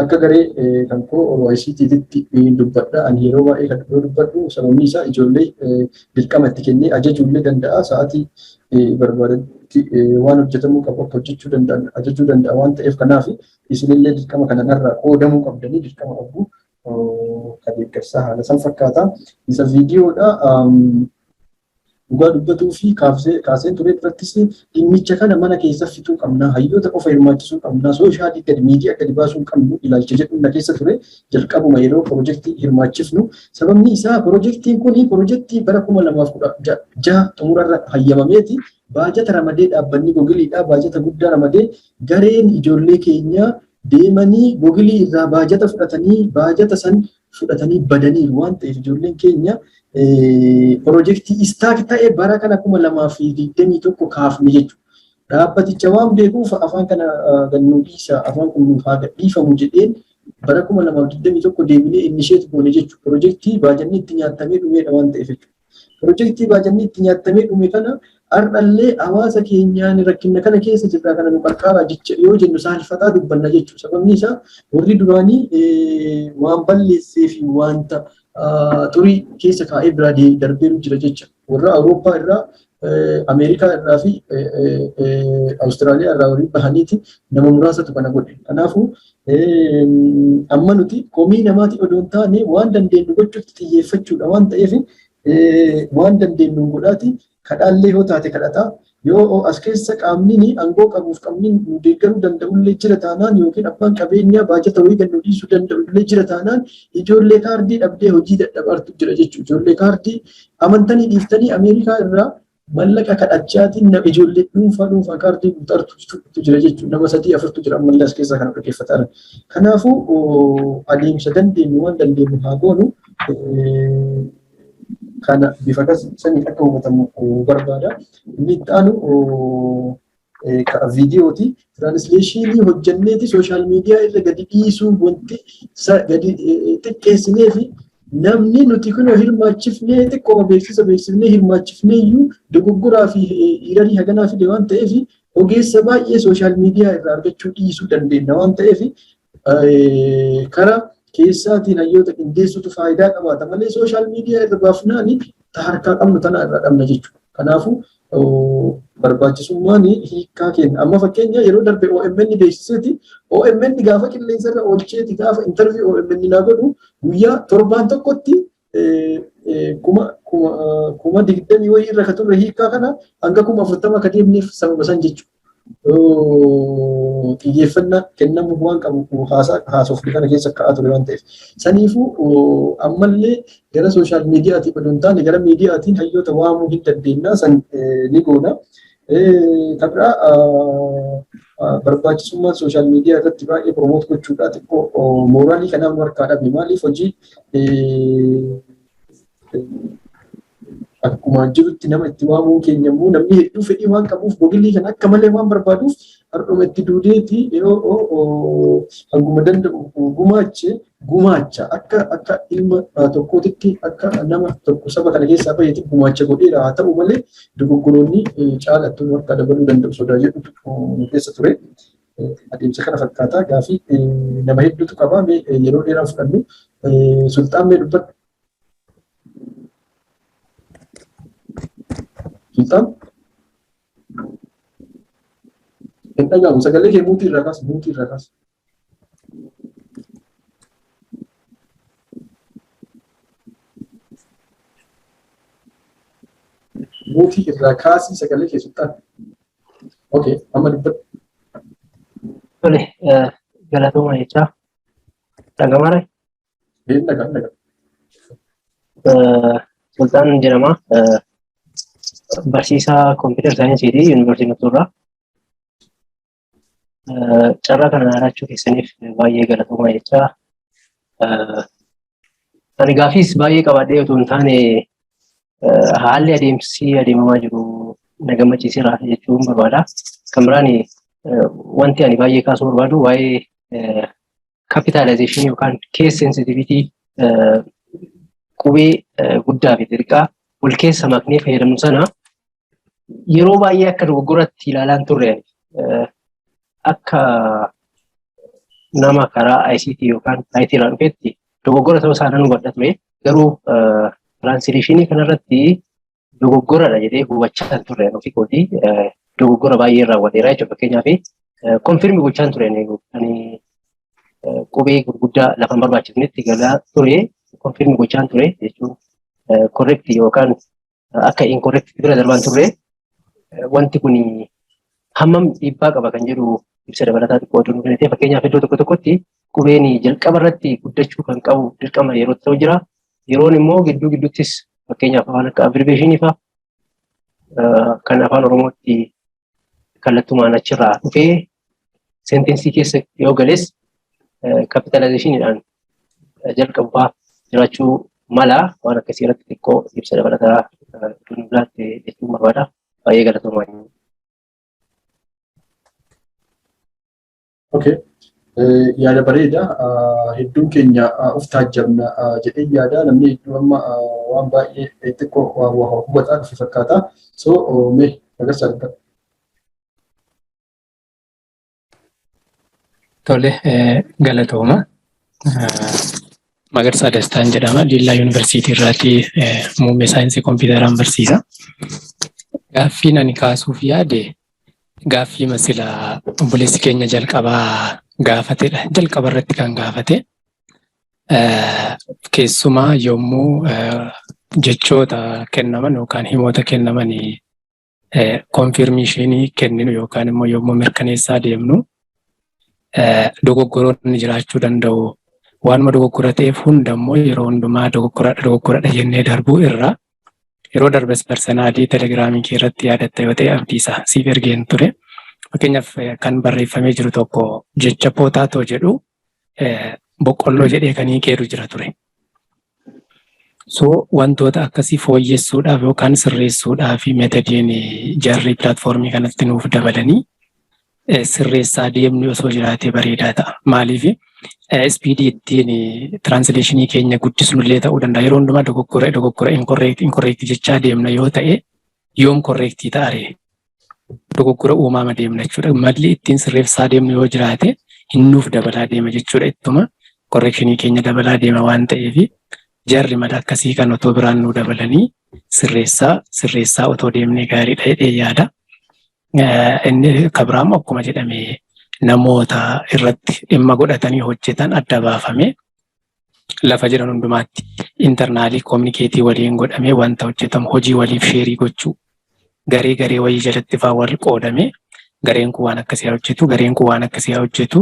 Speaker 1: Akka garee kan koo ICTtti dubbadha. Ani yeroo baay'ee kan dubbadhu sababni isaa ijoollee dirqama itti kennee ajajuullee danda'a. Sa'aatii barbaadetti waan hojjetamuu qabu akka hojjechuu danda'an ajajuu danda'a waan ta'eef, kanaaf isinillee dirqama kana narraa qoodamuu qabdanii, dirqama qabdu kan deeggarsaa haala san fakkaata. Isa viidiyoodha. Dhugaa dubbatuu fi kaaseen ture irrattis, dhimmicha kana mana keessa fixuu qabna, hayyoota qofa hirmaachisuu qabna, socialii gadi, miidiyaa gadi baasuu qabnu ilaalcha jedhu na keessa ture jalqabuma yeroo piroojeektii hirmaachifnu. Sababni isaa piroojeektiin kun piroojeektii bara 2016 xumurarra hayyamameeti. Baajata ramadee, dhaabbanni Googleiidha baajata guddaa ramadee, gareen ijoollee keenyaa deemanii Googleii irraa baajata fudhatanii, baajata san fudhatanii badaniiru waan ta'eef, ijoolleen keenya piroojeektii stuck ta'e bara kana 2021 kaafne jechuudha. Dhaabbaticha waan beekuuf afaan kana gannuu dhiisa, afaan kun nuuf haa gadhiifamu jedheen bara 2021 deebinee initiate goone jechuudha. Piroojeektii baajanni itti nyaatamee dhumeedha waan ta'eef jechuudha. Piroojeektii baajanni itti nyaatamee dhume kana har'allee hawaasa keenyaan rakkina kana keessa jirra, kana nu qarqaaraa jecha yoo jennu saalfataa dubbanna jechuudha. Sababni isaa warri duraanii waan balleessee fi wanta xurii keessa kaa'ee biraa darbeeru jira jecha. Warra Awurooppaa irraa, Ameerikaa irraa fi Awustiraaliyaa irraa warri bahaniiti nama muraasatu kana godhe. Kanaafuu amma nuti komii namaati odoo hin taane waan dandeenyu gochuutti xiyyeeffachuudha waan ta'eef, waan dandeenyu godhaati kadhaallee yoo taate kadhataa, yoo as keessa qaamni aangoo qabuuf qaamni nu deeggaruu danda'ullee jira taanaan, yookiin abbaan qabeenyaa baajata wayii gad nu dhiisuu danda'ullee jira taanaan, ijoollee kaardii dhabdee hojii dadhabaartu jira jechuudha. Ijoollee kaardii amantanii dhiiftanii Ameerikaa irraa mallaqa kadhachaatiin ijoollee dhuunfaa dhuunfaa kaardii guutartu jira jechuudha. Nama sadii afurtu jira ammallee as keessaa kana dhaggeeffataa jiran. Kanaafuu adeemsa dandeenyu, waan dandeenyu haa goonu. Kana bifa sanii akka hubatamu barbaada. Inni itti aanu viidiyooti. Translationii hojjenneeti social media irra gadi dhiisuu wanti gadi xiqqeessinee fi namni nuti kun hirmaachifnee, xiqqooma beeksisa beeksifnee hirmaachifnee iyyuu dogoggoraa fi hirarii haganaa fide waan ta'eef, ogeessa baay'ee social media irraa argachuu dhiisuu dandeenya waan ta'eef, karaa keessaatiin hayyoota qindeessutu faayidaa qabaata malee social media irra baafnaani harkaa qabnu tana irraa dhabna jechuudha. Kanaafuu barbaachisummaan hiikkaa kenna. Amma fakkeenya yeroo darbe OMN beeksiseeti, OMN gaafa qilleensa irra oolcheeti, gaafa interview OMN naa godhu guyyaa torbaan tokkotti 20,000 wayii irra ka turre hiikkaa kana hanga 40,000 ka deemneef sababa san jechuudha. Xiyyeeffannaa kennamuu waan qabu haasofni kana keessa ka'aa ture waan ta'eef. Saniifuu ammallee gara social mediaatiin odoo hin taane gara miidiyaatiin hayyoota waamuu hin dandeenya, san ni goona. Kan biraa, barbaachisummaan social media irratti baay'ee promote gochuudha xiqqoo moralii kanaaf nu harkaa dhabe. Maaliif, hojii akkuma jirutti nama itti waamuu keenya immoo namni hedduu fedhii waan qabuuf, Googleii kana akka malee waan barbaaduuf, har'uma itti duudeeti yeroo hanguma danda'u gumaache gumaacha akka ilma tokkootitti, akka nama tokko saba kana keessaa baheeti gumaacha godheera. Haa ta'u malee, dogoggoroonni caalattuu nu harkaa dabaluu danda'u sodaa jedhutu nu keessa ture. Adeemsa kana fakkaata. Gaafii nama hedduutu qaba. Mee yeroo dheeraa fudhannu. Sulxaan, mee dubbadhu. Sulxaan? Hin dhaga'amu. Sagalee kee muteii irraa kaas, muteii irraa kaas. Muteii irraa kaasii sagalee kee, Sulxaan. Okay, amma dubbadhu.
Speaker 6: Tole, galatooma jechaa. Dhagamaara?
Speaker 1: Hin dhaga'amu, dhaga'amu.
Speaker 6: Sulxaan jedhama. Barsiisaa computer scienceiiti Yuunivarsiitii Mattuurraa. Carraa kana laachuu keessaniif baay'ee galatoomaa jechaa. Ani gaafiis baay'ee qabaadhee otoo hin taane, haalli adeemsi adeemamaa jiru na gammachiiseera jechuun barbaada. Kan biraan wanti ani baay'ee kaasuu barbaadu waa'ee capitalizationii yookaan case sensitivity, qubee guddaa fi xixiqqaa wal keessa maknee fayyadamnu sana yeroo baay'ee akka dogoggoratti ilaalaan turre. Akka nama karaa ICT yookaan IT irraa dhufetti dogoggora ta'uu isaa nan hubadha ture. Garuu translationii kanarratti dogoggoradha jedhee hubachaa turre ofii kootii, dogoggora baay'ee raawwateera jechuudha. Fakkeenyaaf, confirm gochaan ture, ani qubee gurguddaa lafa hin barbaachifnetti galaa ture, confirm gochaan ture jechuun correct yookaan akka incorrect bira darbaan turre. Wanti kun hammam dhiibbaa qaba kan jedhu ibsa dabalataa xiqqoo otoo nu kennitee. Fakkeenyaaf, iddoo tokko tokkotti qubeen jalqaba irratti guddachuu kan qabu dirqama yeroo ta'u jira. Yeroon immoo gidduu gidduuttis, fakkeenyaaf, afaan akka abbreviationii fa'a kan afaan Oromootti kallattumaan achirraa dhufee sentenceii keessa yoo gales capitalizationiidhaan jalqabu fa'aa jiraachuu mala. Waan akkasii irratti xiqqoo ibsa dabalataa nu laatte jechuun barbaada. Baay'ee galatoomaa.
Speaker 1: Okay. Yaada bareeda. Hedduun keenya of taajjabna jedhee yaada. Namni hedduu amma waan baay'ee xiqqoo waa hubataa dhufe fakkaata. So mee agarsiisa dubbadhu.
Speaker 10: Tole, galatooma. Magarsaa Dastaan jedhama. Diillaa Yuunivarsiitii irraati muummee saayinsii kompiitaraan barsiisa. Gaaffiin ani kaasuuf yaade gaaffii masila obboleessi keenya jalqabaa gaafatedha. Jalqaba irratti kan gaafate. Keessumaa yommuu jechoota kennaman yookaan himoota kennaman confirmationii kenninu yookaan immoo yommuu mirkaneessaa deemnu dogoggoroonni jiraachuu danda'u. Waanuma dogoggora ta'eef hunda immoo yeroo hundumaa dogoggoradha dogoggoradha jennee darbuu irra, yeroo darbes personalii Telegramii kee irratti yaadatta yoo ta'e, Abdiisaa, siif ergeen ture. Fakkeenyaaf, kan barreeffamee jiru tokko jecha potato jedhu boqqolloo jedhee kan hiikeeru jira ture. So wantoota akkasii fooyyessuudhaaf yookaan sirreessuudhaaf methodiin jarri platformii kanatti nuuf dabalanii sirreessaa deemnu osoo jiraatee bareedaa ta'a. Maaliif, speedii ittiin translationii keenya guddisnullee ta'uu danda'a. Yeroo hundumaa dogoggora dogoggora, incorrect incorrect jechaa deemna yoo ta'e, yoom correctii ta'a ree? Dogoggora uumaama deemna jechuudha. Malli ittiin sirreessaa deemnu yoo jiraate hinnuuf dabalaa deema jechuudha. Ittuma correctionii keenya dabalaa deema waan ta'eef, jarri mala akkasii kan otoo biraan nuu dabalanii sirreessaa sirreessaa otoo deemnee gaariidha jedhee yaada. Inni kabiraamu akkuma jedhame namoota irratti dhimma godhatanii hojjetan adda baafame lafa jiran hundumaatti internally communicateii waliin godhamee, wanta hojjetamu hojii waliif shareii gochuu, garee garee wayii jalatti faa wal qoodame. Gareen kun waan akkasii haa hojjetu, gareen kun waan akkasii haa hojjetu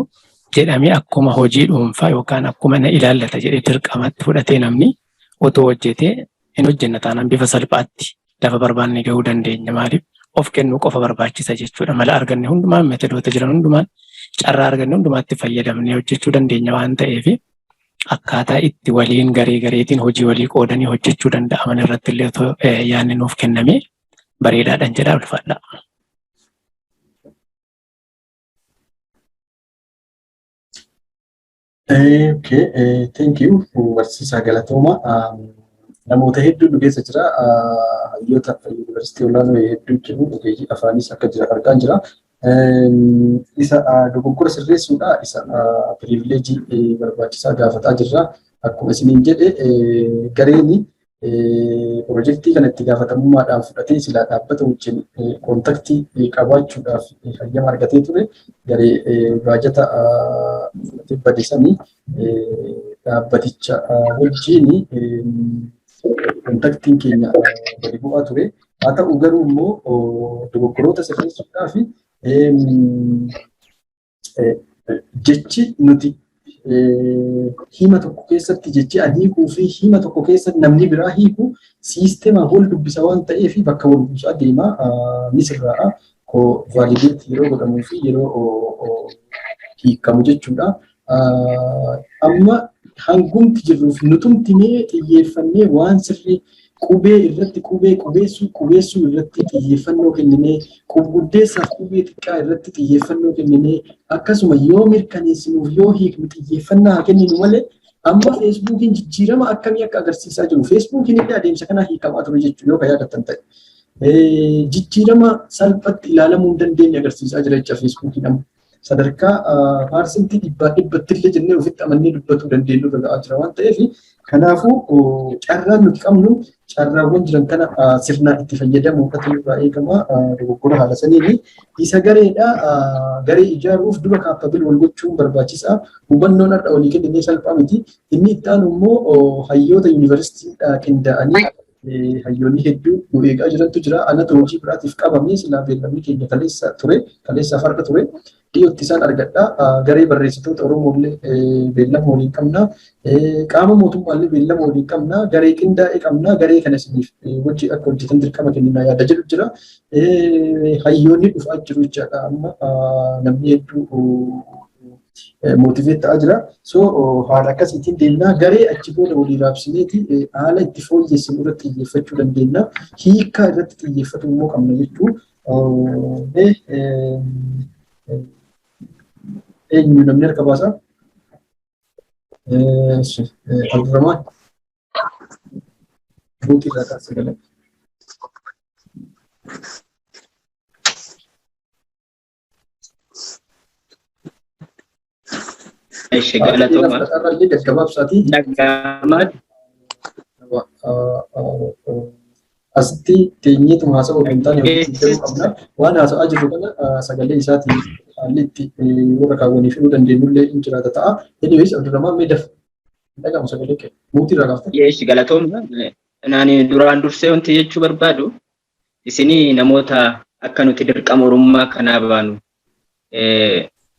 Speaker 10: jedhamee akkuma hojii dhuunfaa yookaan akkuma na ilaallata jedhee dirqamatti fudhatee namni otoo hojjetee hin hojjenna taanaan bifa salphaatti lafa barbaanne gahuu dandeenya. Maaliif of kennuu qofa barbaachisa jechuudha. Mala arganne hundumaan, methodoota jiran hundumaan, carraa arganne hundumaatti fayyadamnee hojjechuu dandeenya waan ta'eef, akkaataa itti waliin garee gareetiin hojii walii qoodanii hojjechuu danda'aman irratti illee otoo yaadni nuuf kenname bareedaadhaan jedhaa, ulfaadha.
Speaker 1: Okay, thank you. Barsiisaa, galatooma. Namoota hedduu nu keessa jira. Hayyoota yuunivarsiitii olaanoo hedduu jiru. Ogeeyyii afaanis akka jira argaa jira. Isa dogoggora sirreessuudha. Isa privilege barbaachisaa gaafataa jirra. Akkuma isiniin jedhe, gareeni pirojektii kana itti gaafatamummaadhaan fudhatee silaa dhaabbata wajjin contact qabaachuudhaaf hayyama argatee ture. Garee baajata fudhatee badisanii dhaabbaticha wajjin contactiin keenya gadi bu'aa ture. Haa ta'u garuu immoo dogoggoroota sirreessuudhaaf jechi nuti hima tokko keessatti, jechi ani hiikuu fi hima tokko keessatti namni biraa hiiku siisteemaan wal dubbisa waan ta'eef bakka wal buusaa deemaa ni sirraa'a. Koo validate yeroo godhamuu fi yeroo hiikamu jechuudha. Amma hangumti jirruuf nutumti mee xiyyeeffannee waan sirrii qubee irratti, qubee qubeessuu qubeessuu irratti xiyyeeffannoo kenninee, qubguddeessaaf qubee xiqqaa irratti xiyyeeffannoo kenninee, akkasuma yoo mirkaneessinuuf yoo hiiknu xiyyeeffannaa haa kenninu malee, amma Facebookiin jijjiirama akkamii akka agarsiisaa jiru, Facebookiin illee adeemsa kanaa hiikamaa ture jechuudha yoo kan yaadattan ta'e. Jijjiirama salphatti ilaalamuu hin dandeenye agarsiisaa jira jecha Facebookiin amma. Sadarkaa percent 100% illee jennee ofitti amannee dubbatuu dandeenyu irra ga'aa jira waan ta'eef, kanaafuu carraan nuti qabnu, carraawwan jiran kana sirnaan itti fayyadamuudhatu irraa eegama dogoggora haala saniini. Isa gareedha, garee ijaaruuf dura capable wal gochuun barbaachisaa. Hubannoon har'a walii kennee salphaa miti. Inni itti aanu immoo hayyoota yuunivarsiitiidhaa qindaa'anii hayyoonni hedduu nu eegaa jirantu jira. Anatu hojii biraatiif qabamee, silaa beellamni keenya kaleessa ture, kaleessa farda ture. Dhiyootti isaan argadha. Garee barreessitoota Oromoo illee beellama waliin qabna. Qaama mootummaa illee beellama waliin qabna. Garee qindaa'ee qabna. Garee kana isiniif hojii akka hojjetan dirqama kenninaa yaada jedhu jira. Hayyoonni dhufaa jiru jechaadha. Amma namni hedduu motivate ta'aa jira. So haala akkasiitiin deemnaa, garee achi booda walii raabsineeti haala itti fooyyessinu irratti xiyyeeffachuu dandeenya. Hiikkaa irratti xiyyeeffatu immoo qabna jechuu. Eenyu namni harka baasaa? Abdurrahmaan. Buutii irraa kaasee galee.
Speaker 11: Eshi, galatooma.
Speaker 1: Irrallee gaggabaabsaatii.
Speaker 11: Dhaga'amaa.
Speaker 1: Asitti teenyeetuma haasa'uu hin taane hojii galuu qabna. Waan haasa'aa jirru kana sagalee isaatiin haalli itti warra kaawwanii fiduu dandeenyullee hin jiraata ta'a. Anyways, Abdurrahmaan, mee daf. Dhaga'amu sagalee kee. Muutii irraa kaafte.
Speaker 11: Eshi, galatooma. Naani duraan dursee wanti jechuu barbaadu, isinii namoota akka nuti dirqama Oromummaa kanaa baanu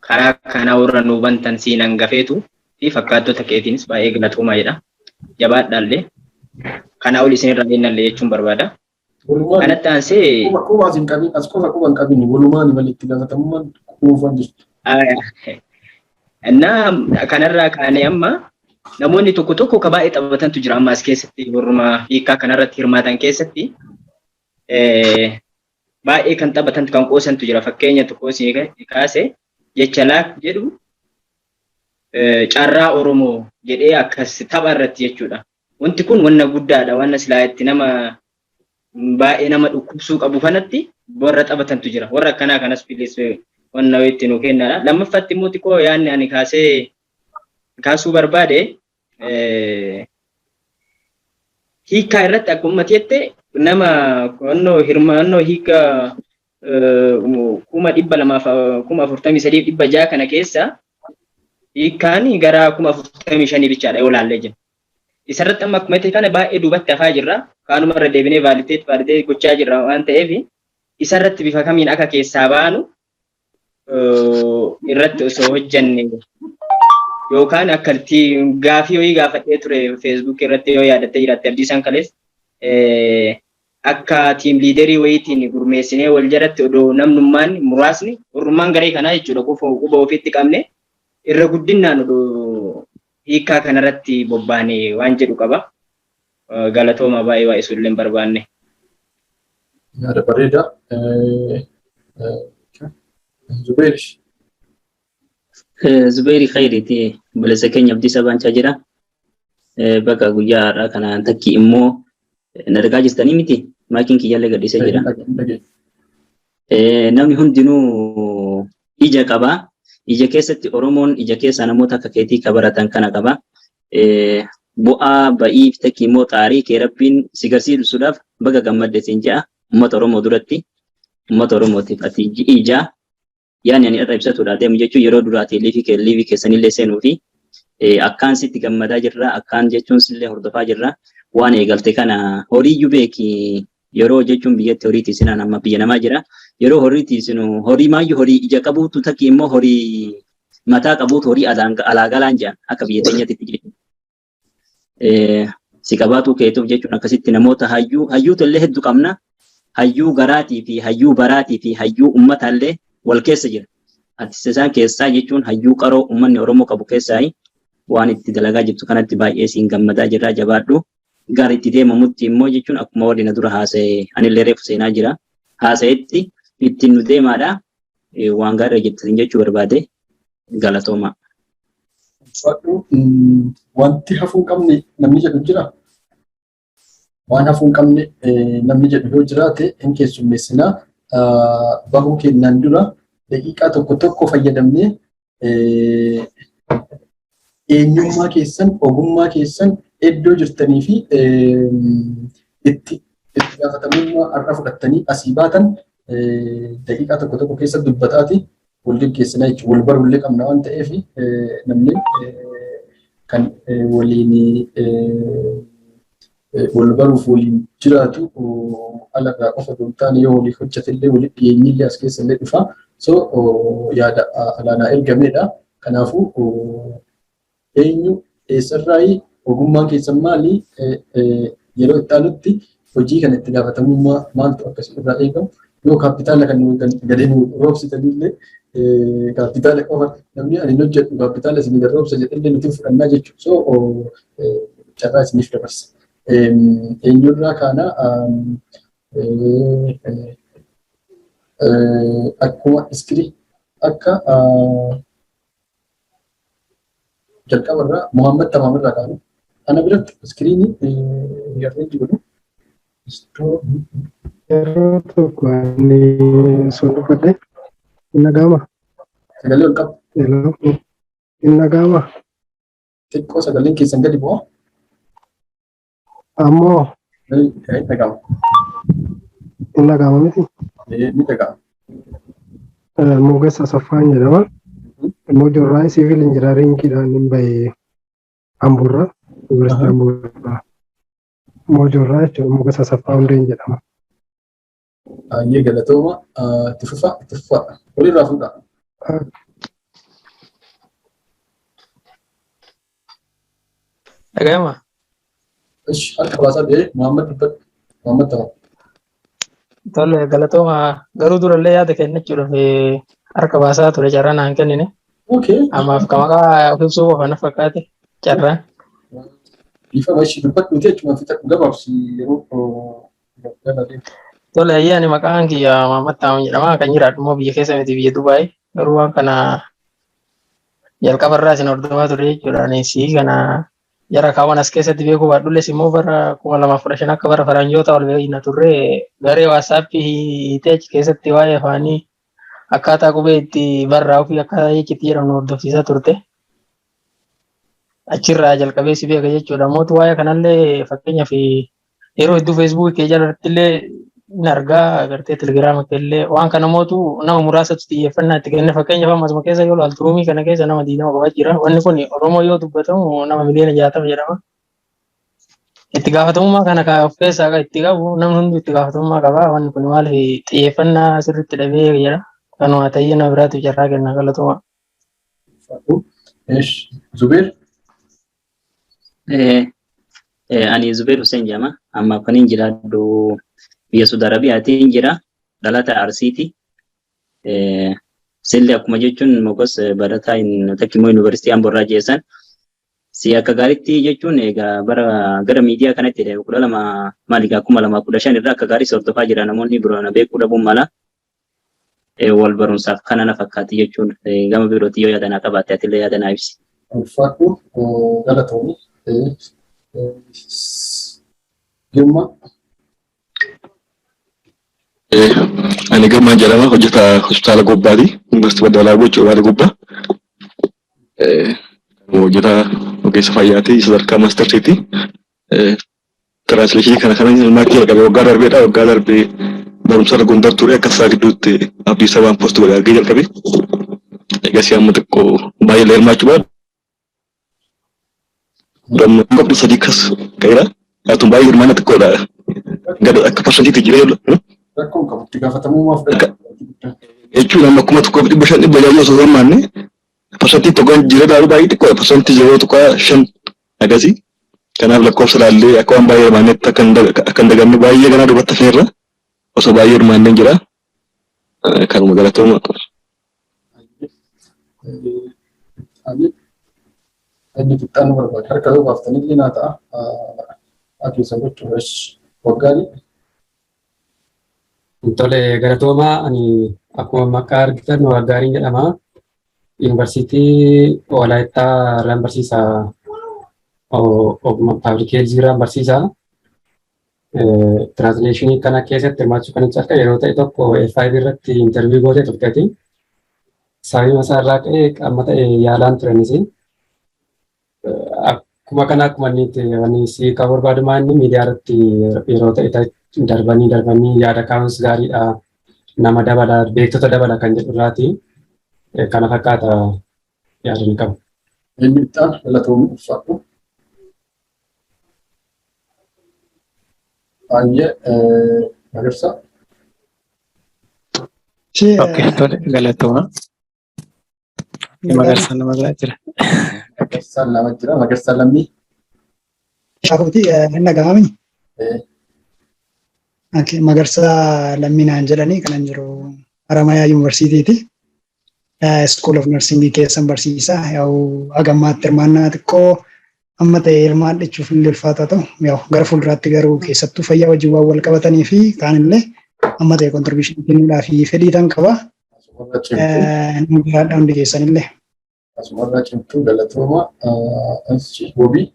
Speaker 11: karaa kanaa warra nu bantan siin hangafeetu fi fakkaattota keetiinis baay'ee galatoomaa jedha. Jabaadhaallee. Kanaa ol isinirraa eennallee jechuun barbaada. Kanatti aansee
Speaker 1: Quba as hin qabin, as qofa quba hin qabin, walumaan malee itti gaafatamummaan dhuunfaan jirtu.
Speaker 11: Innaa kanarraa kaanee amma namoonni tokko tokko ka baay'ee taphatantu jira amma as keessatti, warruma hiikkaa kanarratti hirmaatan keessatti baay'ee kan taphatan, kan qoosantu jira. Fakkeenya tokko isin kaase, jecha "luck" jedhu carraa Oromoo jedhee akkas tapha irratti jechuudha. Wanti kun wanna guddaadha. Wanna silaa itti nama baay'ee nama dhukkubsuu qabu kanatti warra taphatantu jira. Warra akkanaa kanas please wanna itti nu kennaadha. Lammaffaatti immoo xiqqoo yaadni ani kaasee kaasuu barbaade, hiikkaa irratti akkuma jette nama qonnoo hirmaannoo hiika 243,600 kana keessa hiikkaan gara 45,000 bichaadha yoo laallee jira. Isarratti amma akkuma jette kana baay'ee duubatti hafaa jirra. Kaanuma irra deebinee validate validate gochaa jirra waan ta'eef, isarratti bifa kamiin akka keessaa baanu Irratti osoo hojjenne yookaan akkatti gaafii wayii gaafadhee ture Facebook irratti, yoo yaadattee jiraatte Abdiisaan, kalees akka team leaderii wayiitiin gurmeessinee wal jalatti odoo namnummaan muraasni warrummaan garee kanaa jechuudha quba ofiitti qabne irra guddinaan odoo hiikaa kanarratti bobbaane waan jedhu qaba. Galatooma, baay'ee waa isullee hin barbaanne.
Speaker 1: Yaada bareedaa. Zubeer.
Speaker 12: Zubeeri Khayriiti, obboleessa keenya Abdiisaa Baancaa jira. Bakka guyyaa har'aa kana takki immoo na dhagaa jirtanii miti? Maakiin kiyyaallee gadhiisee jira. Namni hundinuu ija qaba. Ija keessatti Oromoon ija keessaa namoota akka keetii ka baratan kana qaba. Bu'aa ba'ii takki immoo xaarii kee Rabbiin si garsiisuudhaaf baga gammadde siin jedha uummata Oromoo duratti. Uummata Oromootiif ati ija. Yaani ani irra ibsatuudha deemu jechuun yeroo duraati live keessanillee seenuu fi akkaan sitti gammadaa jirra, akkaan jechuun sillee hordofaa jirra. Waan eegalte kana horiiyyuu beeki, yeroo jechuun biyyatti horii tiisinaan amma biyya namaa jira. Yeroo horii tiisinu horii maayyuu horii ija qabuutu takki immoo horii mataa qabuutu horii alaa galaan jedhan akka biyya teenyatti jechuudha. Si qabaatu keetuuf jechuun akkasitti namoota hayyuu hayyuutu illee hedduu qabna. Hayyuu garaatii fi hayyuu baraatii fi hayyuu uummataallee wal keessa jira. Ati isaan keessaa jechuun hayyuu qaroo uummanni Oromoo qabu keessaa waan itti dalagaa jirtu kanatti baay'ee siin gammadaa jirra, jabaadhu. Gara itti deemamutti immoo jechuun akkuma warri na dura haasa'e, anillee reefu seenaa jira. Haasa'etti ittiin nu deemaadha. Waan gaarii jirtan jechuu barbaade, galatooma.
Speaker 1: Wanti hafuu hin qabne namni jedhu jira. Waan hafuu hin qabne namni jedhu yoo jiraate hin keessummeessinaa. Bahuu kennaan dura daqiiqaa tokko tokko fayyadamnee eenyummaa keessan, ogummaa keessan, iddoo jirtanii fi itti itti gaafatamummaa har'a fudhattanii asii baatan daqiiqaa tokko tokko keessa dubbataati wal geggeessinaa jechuudha. Wal barullee qabna waan ta'eef namni kan waliin wal baruuf waliin jiraatu alarraa qofa osoo hin taane yoo waliif hojjetellee walitti dhiyeenyillee as keessa illee dhufa. So yaada alaanaa ergameedha. Kanaafuu eenyu, eessarraayi, ogummaan keessan maali, yeroo itti aanutti hojii kana itti gaafatamummaa maaltu akkasii irraa eegamu, yoo kaapitaala kan gadi nu roobsitanillee, kaapitaala qofa namni ani hojjedhu kaapitaala isin gad roobsa jedhellee nuti fudhannaa jechuudha. So carraa isiniif dabarsa. Eenyurraa kaana? Akkuma iskirii akka jalqabarraa Muhammad Tamaam irraa kaanu. Ana biratti iskiriinii arrange godhu.
Speaker 13: Yeroo tokko ani sun dubbadhe, hin dhaga'ama.
Speaker 1: Sagalee ol qabu.
Speaker 13: Hin dhaga'ama.
Speaker 1: Xiqqoo sagaleen keessan gadi bu'a.
Speaker 13: Ammoo
Speaker 1: Hin dhaga'ama.
Speaker 13: Hin dhaga'ama miti.
Speaker 1: Ni dhaga'ama.
Speaker 13: Moges Asaffaan jedhama. Mojorraa civil engineeringiidhaan hin bahe Amboorraa, Yuunivarsiitii Amboorraa. Mojorraa jechuudha, Moges Asaffaa Hundeen jedhama.
Speaker 1: Baay'ee galatooma. Itti fufaa, itti fufaa. Walirraa fuudhaa.
Speaker 14: Dhaga'ama.
Speaker 1: Ish, harka baasaa ba'ee Muhammad dubbadhu. Muhammad Tamaam.
Speaker 14: Tole, galatooma, garuu durallee yaada kennachuudhaaf harka baasaa ture, carraa naan kennine.
Speaker 1: Okay.
Speaker 14: Ammaaf ka maqaa of ibsuu qofa na fakkaate carraan.
Speaker 1: Bifa ishii dubbadhuuti jechuudha, fixadhu, gabaabsi, yeroo gabaabee.
Speaker 14: Tole, ayyaani, maqaan kiyya Muhammad Tamaam jedhama. Kan jiraadhu immoo biyya keessa miti, biyya Dubaay. Garuu waan kana jalqabarraa isin hordofaa ture jechuudha. Anis kana jara kaawwan as keessatti beekuu baadhulles immoo bara 2015 akka bara faranjoota wal beekna turre. Garee WhatsAppii hiitee achi keessatti waa'ee afaanii, akkaataa qubee itti barraa'uu fi akkaataa jechi itti jedhamu hordofsiisaa turte. Achirraa jalqabee si beeka jechuudha. Mootu waa'ee kanallee fakkeenyaaf yeroo hedduu Facebookii kee jalatti illee ni argaa, agartee Telegiraama kee illee. Waan kana mootu nama muraasatu xiyyeeffannaa itti kenne. Fakkeenyaaf ammasuma keessa yoo ilaaltu roomii kana keessa nama 20 qofa jira. Wanni kun Oromoo yoo dubbatamu nama miliyoona 60 jedhama. Itti gaafatamummaa kana kan of keessaa itti qabu, namni hundi itti gaafatamummaa qaba. Wanni kun maaliif xiyyeeffannaa sirriitti dhabee jedha. Kanuma ta'ee nama biraatiif carraa kenna, galatuma.
Speaker 1: Eesh, Zubeer.
Speaker 12: Ani Zubeer Hussein jedhama. Amma kan hin jiraadhu biyya Saudi Arabiyaatiin jira. Dhalata Arsiiti. Silli akkuma jechuun Mogos barataa takka immoo yuunivarsiitii Amboorraa jeessan. Si akka gaariitti jechuun egaa bara gara miidiyaa kanatti 12 maali egaa 2015 irraa akka gaarii hordofaa jira, namoonni biroo na beekuu dhabuun mala. Wal barumsaaf kana na fakkaatti jechuun gama birootti yoo yaadanaa qabaatte atillee yaadanaa ibsi.
Speaker 1: Ulfaadhu, galatoomi. Girma.
Speaker 15: Ani Girmaan jedhama, hojjetaa hospitaala Gobbaati. Yuunivarsiitii Madda Walaabuu jechuudha, Gubbaa. Hojjetaa ogeessa fayyaati sadarkaa maastarsiiti. Translation kana kan hirmaachuu jalqabe waggaa darbeedha. Waggaa darbee barumsa irra Gondar ture, akka isaa gidduutti Abdiisaa waan post godhe argee jalqabe. Egasii amma xiqqoo baay'ee hirmaachuu baadhu. Qophi sadii kas ka'eera. Haa baay'ee hirmaannaa xiqqoodha. Gad akka parsantiitti jira.
Speaker 1: Rakkoon qabu itti gaafatamummaa fudhata.
Speaker 15: Jechuun amma 1500 600 osoo hirmaanne 1% jira ilaalu baay'ee xiqqoodha. 0.5% akkasii. Kanaaf lakkoofsa ilaallee akka waan baay'ee hirmaannetti akka hin daganne baay'ee ganaa duubatti hafneerra osoo baay'ee hirmaanneen jira. Kanuma, galatooma.
Speaker 1: Inni qixxaannu barbaada. Harka yoo baaftanillee naa ta'a. Akeessa gochuuf waggaarii.
Speaker 9: Tole, galatoomaa, ani akkuma maqaa argitan Waggaariin jedhama. Yuunivarsiitii Walaayittaa irraan barsiisaa, ogummaa public health irraan barsiisaa. Translation kana keessatti hirmaachuu kan calqa yeroo ta'e tokko F5 irratti interview gootee turteeti. Sababni isaa irraa ka'ee qaama ta'e yaalaan turanis. Akkuma kana akkuma inni itti wanni si kan barbaadumaa inni miidiyaa irratti yeroo ta'e darbanii darbanii yaada kaa'uus gaariidha. Nama dabala, beektota dabala kan jedhu irraati. Kana fakkaata yaada ni qabu.
Speaker 1: Eenyu itti aanu? Galatoomii, ulfaadhu. Baay'ee Magarsaa.
Speaker 10: Okay, tole, galatooma. Magarsaan nama biraa jira.
Speaker 1: Magarsaan lama jira. Magarsaa lammii.
Speaker 5: Shaakooti, hin dhaga'amini? Okay, Magarsaa Lammii naan jedhanii, kanan jiru Haramayaa Yuunivarsiitiiti. School of Nursing keessan barsiisaa. Yaa'u hagammaatti hirmaannaa xiqqoo amma ta'e hirmaadhachuuf illee ulfaataa ta'u, yaa'u gara fuulduraatti garuu keessattuu fayyaa wajjin waan wal qabatanii fi kaan illee amma ta'e contribution kennuudhaaf fedhii tan qaba. Nu jiraadha hundi keessanillee.
Speaker 1: Asumarraa cimtuu, galatooma. Wabii.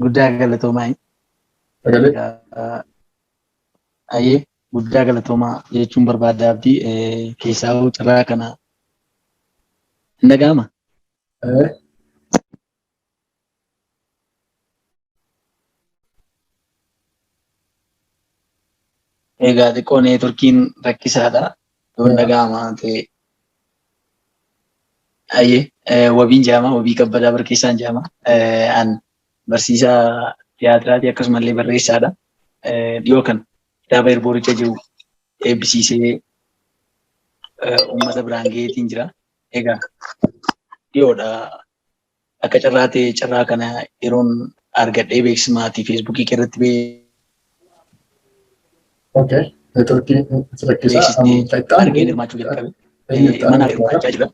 Speaker 16: Guddaa galatoomaa.
Speaker 1: Sagalee.
Speaker 16: Ayyee, guddaa galatoomaa jechuun barbaada Abdii, keessaa carraa kana hin dhaga'ama. Egaa xiqqoo networkiin rakkisaadha. Yoo hin dhaga'ama ta'e. Ayyee, Wabiin jedhama. Wabii Kabbadaa Barkeessaan jedhama. An barsiisaa tiyaatiraati, akkasumallee barreessaadha. Dhiyoo kan kitaaba Irbooricha jiru eebbisiisee uummata biraan gaheetiin jira. Egaa dhiyoodha. Akka carraa ta'e carraa kana yeroon argadhee beeksisa maatii feesbuukii irratti
Speaker 1: Okay. Networkii rakkisaa.
Speaker 16: beeksisnee argee hirmaachuu jalqabe. Mana hirmaachaa jira.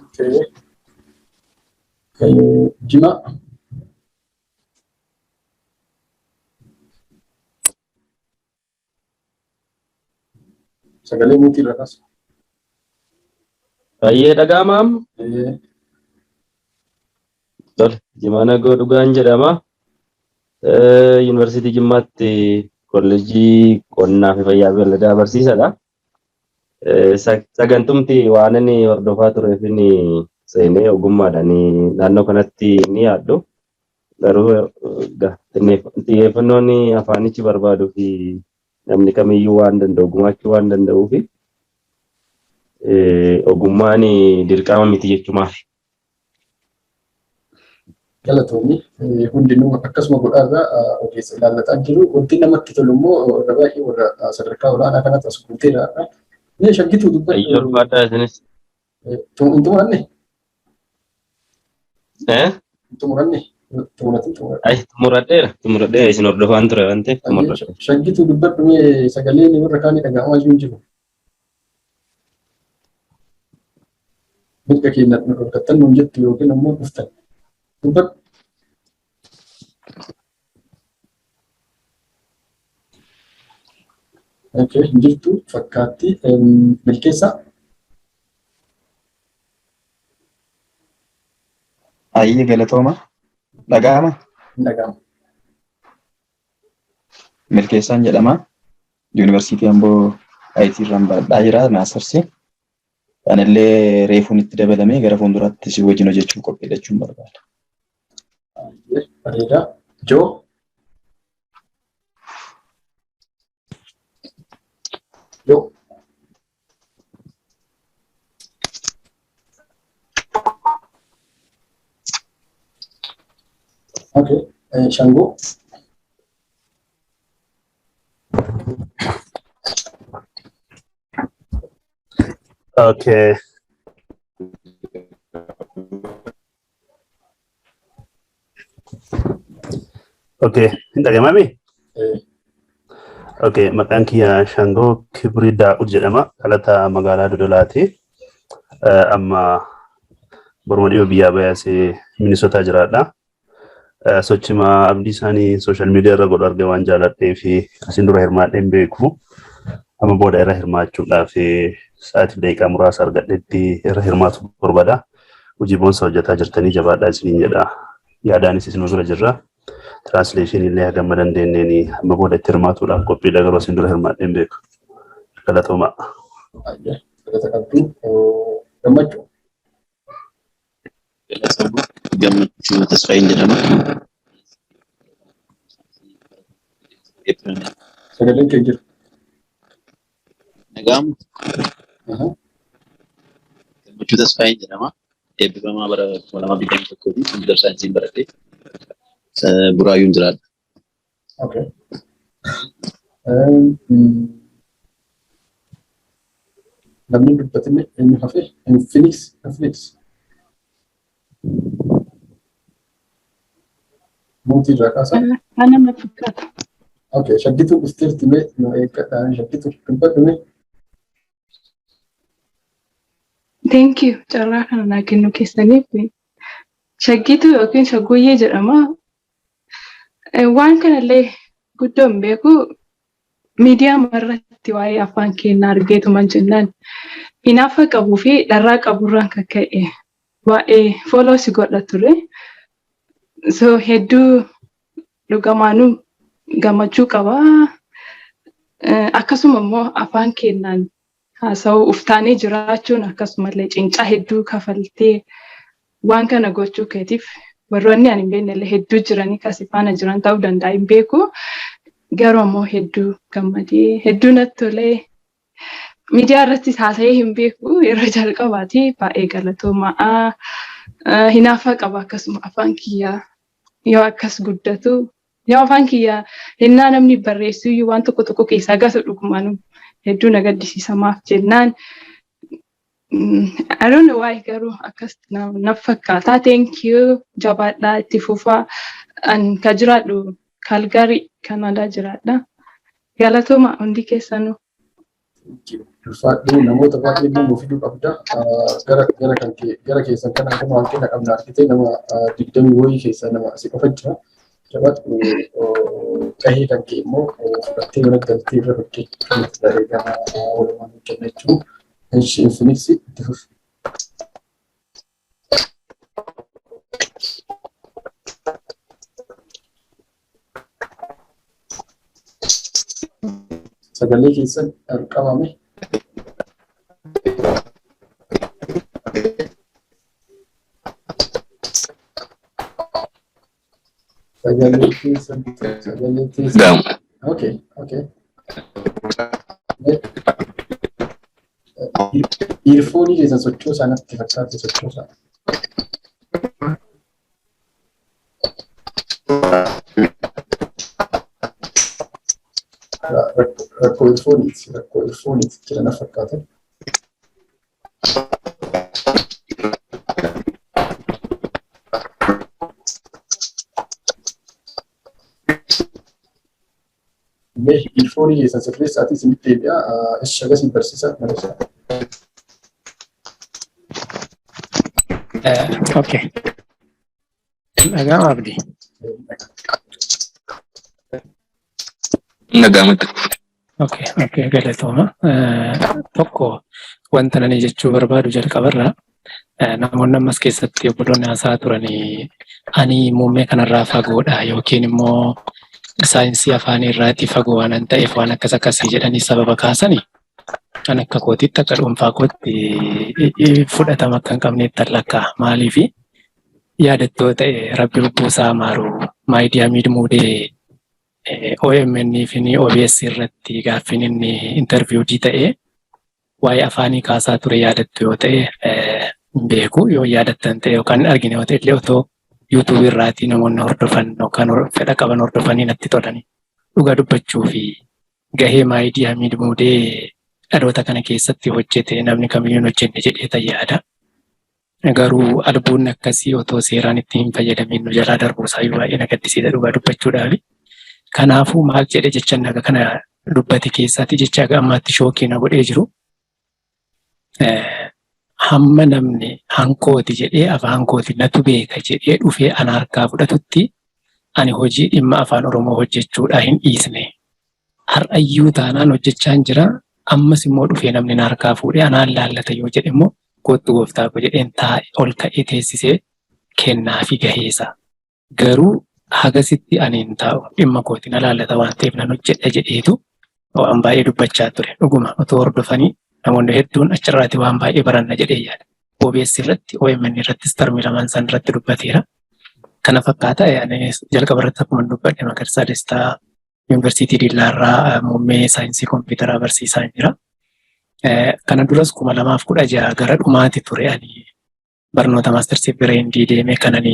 Speaker 1: Okay. Jima. Sagalee mute irra kaasa.
Speaker 17: Baay'ee dhaga'ama amma? Tole, Jimaa Nagoo Dhugaan jedhama. Yuunivarsiitii Jimmaatti kolleejjii qonnaa fi fayyaa beelladaa barsiisadha. Sagantumti waan inni hordofaa tureef inni seenee ogummaadhaan naannoo kanatti ni yaaddu. Garuu xiyyeeffannoon afaanichi barbaaduu fi namni kamiyyuu waan danda'u gumaachuu waan danda'uu fi ogummaan dirqama miti jechumaaf.
Speaker 1: Galatoomii hundinuu akkasuma godhaarraa ogeessa ilaallataa jiru. Wanti namatti tolu immoo irra baay'ee warra sadarkaa olaanaa kanatti as guuteera. Mee Shaggituu dubbadhu.
Speaker 17: Ayyoo, ulfaadhaa isinis.
Speaker 1: Hin xumuranne?
Speaker 17: Eh?
Speaker 1: Hin xumuranne? Xumuratin xumuradhe.
Speaker 17: Ay, xumuradheera. Xumuradheera, isin hordofaan ture waan ta'eef xumuradhe.
Speaker 1: Shaggituu dubbadhu mee, sagaleen warra kaanii dhaga'amaa jiru hin jiru. Mirga keenya nu dhorkattan nuun jettu yookiin ammoo dhuftan. Dubbadhu. Okay, hin jirtu fakkaatti. Milkeessaa.
Speaker 18: Ayyee, galatooma. Dhaga'ama?
Speaker 1: Hin dhaga'ama.
Speaker 18: Milkeessaan jedhama. Yuunivarsiitii Amboo IT irraan baradhaa jira, mastersii. Anillee reefuun itti dabalamee gara fuulduraatti si wajjin hojjechuuf qophiidha jechuun barbaada.
Speaker 1: Bareedaa. Joo. Joo. Okay. Shangoo.
Speaker 3: Okay. Okay, hin dhaga'amami? Okay, maqaan kiyya Shangoo Kibrii Daa'ud jedhama. Dhalataa magaalaa Dodolaati. Amma boruma dhiyoo biyyaa bayaasee Minisootaa jiraadha. Sochima abdii isaanii social media irra godhu argee waan jaaladhee fi asin dura hirmaadhee hin beeku. Amma booda irra hirmaachuudhaaf sa'aatii daqiiqaa muraasa argadhetti irra hirmaatu barbaada. Hojii boonsa hojjetaa jirtanii, jabaadhaa isiniin jedha. Yaadaanis isin bira jirra. Translation illee hagam dandeenyeen amma booda itti hirmaatuudhaaf qophiidha, garuu asin dura hirmaadhee hin beeku. Galatoomaa.
Speaker 1: Galata qabdu. Gammachuu.
Speaker 19: Gammachuu Tasfaayin jedhama.
Speaker 1: Sagaleen kee jiru.
Speaker 19: Nagaamu. Gammachuu Tasfaayin jedhama. Eebbifamaa bara 2021 fi computer scienceiin baradhee Buraayyuun jiraadha.
Speaker 1: Okay. Namni dubbatine eenyu hafe? Infinix. Infinix. Mootii irraa kaasaa.
Speaker 20: Ana na fakkaata.
Speaker 1: Okay, Shaggituu dhufteerti, mee nu eeggadha. Shaggituu, dubbadhu mee.
Speaker 20: Thank you, carraa kana naa kennuu keessaniif. Shaggituu yookiin Shaggooyyee jedhama. Waan kanallee guddoo hin beeku. Miidiyaa irratti waa'ee afaan keenyaa argeetuman jennaan hinaafa qabuu fi dharraa qaburraan kan ka'e waa'ee follow si godha ture. So hedduu dhugamaanuu gammachuu qaba. Akkasuma immoo afaan keenyaan haasa'uu uftaanee jiraachuun akkasumallee cincaa hedduu kafaltee waan kana gochuu keetiif warroonni ani hin beekne illee hedduu jiranii kasi faana jiran ta'uu danda'a, hin beeku. Garuu ammoo hedduu gammadee, hedduu natti tolee, miidiyaa irrattis haasa'ee hin beeku, yeroo jalqabaati, baay'ee galatoomaa. Hinaaffaa qaba akkasuma, afaan kiyyaa yoo akkas guddatu, yoo afaan kiyyaa hennaa namni barreessu iyyuu waan tokko tokko keessaa gasa, dhugumaan hedduu na gaddisiisa. Maaf jennaan, I don't know why, garuu akkas na fakkaata. Thank you, jabaadhaa, itti fufaa. An ka jiraadhu Calgary, Canada jiraadha. Galatooma hundi keessanuu.
Speaker 1: Ulfaadhuu, namoota baay'ee immoo fiduu qabda. Gara kan kee gara keessan kana akkuma hanqina qabna argitee, nama 20 wayii keessaa nama si qofa jira. Jabaadhu, qahee kan kee immoo fudhattee mana galtee irra hojjechuu eegama, walumaan hojjenna jechuun. Inshi Infinix, itti fufi. Sagalee keessan qabame. Sagalee keessan, sagalee keessan. Okay. Earphoneii keessan sochoosaa natti fakkaate, sochoosaa. Rakkoo ilfooniiti. Rakkoo ilfooniiti jira na fakkaata. Mee ilfoonii keessan sirreessaatii isinitti deebi'a. Ishi agasii barsiisa mana.
Speaker 10: Okay. Dhaga'ama, Abdii?
Speaker 15: Dhaga'amatti.
Speaker 10: Okay, galatooma. Tokko wanta nani jechuu barbaadu jalqabarra namoonni ammas keessatti obboloonni haasaa turanii ani muummee kanarraa fagoodha yookiin immoo saayinsii afaanii irraatii fagoo waan ta'eef waan akkas akkasii jedhanii sababa kaasanii kan akka kootitti, akka dhuunfaa kootti fudhatama akka hin qabnetti lakkaa. Maaliifi, yaadattoo ta'e, rabbi lubbuu isaa maaru, Maayidiyaa Miidmuudee OMN fi OBS irratti gaaffiin inni interview ta'e waa'ee afaanii kaasaa ture yaadattu yoo ta'e hin beeku. Yoo yaadattan ta'e yookaan hin argine yoo ta'e illee, otoo YouTube irraatii namoonni hordofan yookaan fedha qaban hordofanii natti tolani. Dhugaa dubbachuu fi gahee Maayidii Hamiid Muudee dhaloota kana keessatti hojjete namni kamiyyuu hin hojjenne jedhee yaada. Garuu albuunni akkasii otoo seeraan itti hin fayyadamin nu jalaa darbuu isaa baay'ee na gaddisiisa, dhugaa dubbachuudhaafi. Kanaafuu maal jedhe, jecha naga kana dubbate keessaatti jecha haga ammaatti shock na godhee jiru. Hamma namni hankooti jedhee, afaan kooti natu beeka jedhee dhufee ana harkaa fudhatutti ani hojii dhimma afaan Oromoo hojjechuudhaa hin dhiisne. Har'ayyuu taanaan hojjechaan jira. Ammas immoo dhufee namni na harkaa fuudhee anaan laallata yoo jedhe immoo, kottu gooftaa koo jedheen taa'e ol ka'ee teessisee kennaa fi gaheessa. Garuu hagasitti ani hin taa'u, dhimma kooti na laallata waan ta'eef nan hojjedha jedheetu waan baay'ee dubbachaa ture. Dhuguma otoo hordofanii namoonni hedduun achirraati waan baay'ee baranna jedhee yaada. OBS irratti, OMN irrattis termii lamaan isaan irratti dubbateera. Kana fakkaata. Jalqaba irratti akkuma dubbadhe, Magarsaa Destaa, Yuunivarsiitii Dillaarraa muummee saayinsii kompiitaraa barsiisaa jira. Kana duras 2016 gara dhumaati ture ani barnoota mastersii bira Hindii deemee kanani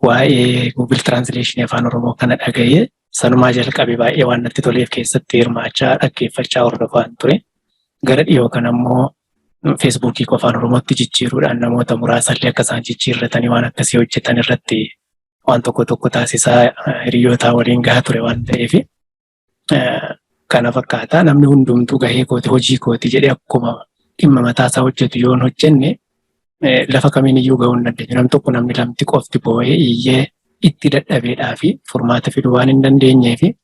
Speaker 10: waa'ee Google Translation afaan Oromoo kana dhaga'ee, sanumaa jalqabe baay'ee waan natti toleef keessatti hirmaachaa, dhaggeeffachaa, hordofaan ture. Gara dhiyoo kana immoo Feesbuukii koo afaan Oromootti jijjiiruudhaan namoota muraasallee akka isaan jijjiirratanii waan akkasii hojjetan irratti waan tokko tokko taasisaa hiriyoota waliin gahaa ture waan ta'eef, kana fakkaata. Namni hundumtuu gahee kooti, hojii kooti jedhee akkuma dhimma mataasaa hojjetu yoon hojjenne lafa kamiin iyyuu gahuu hin dandeenyu. Namni tokko, namni lamti qofti boo'ee iyyee itti dadhabeedhaa fi furmaata fiduu waan hin dandeenyee fi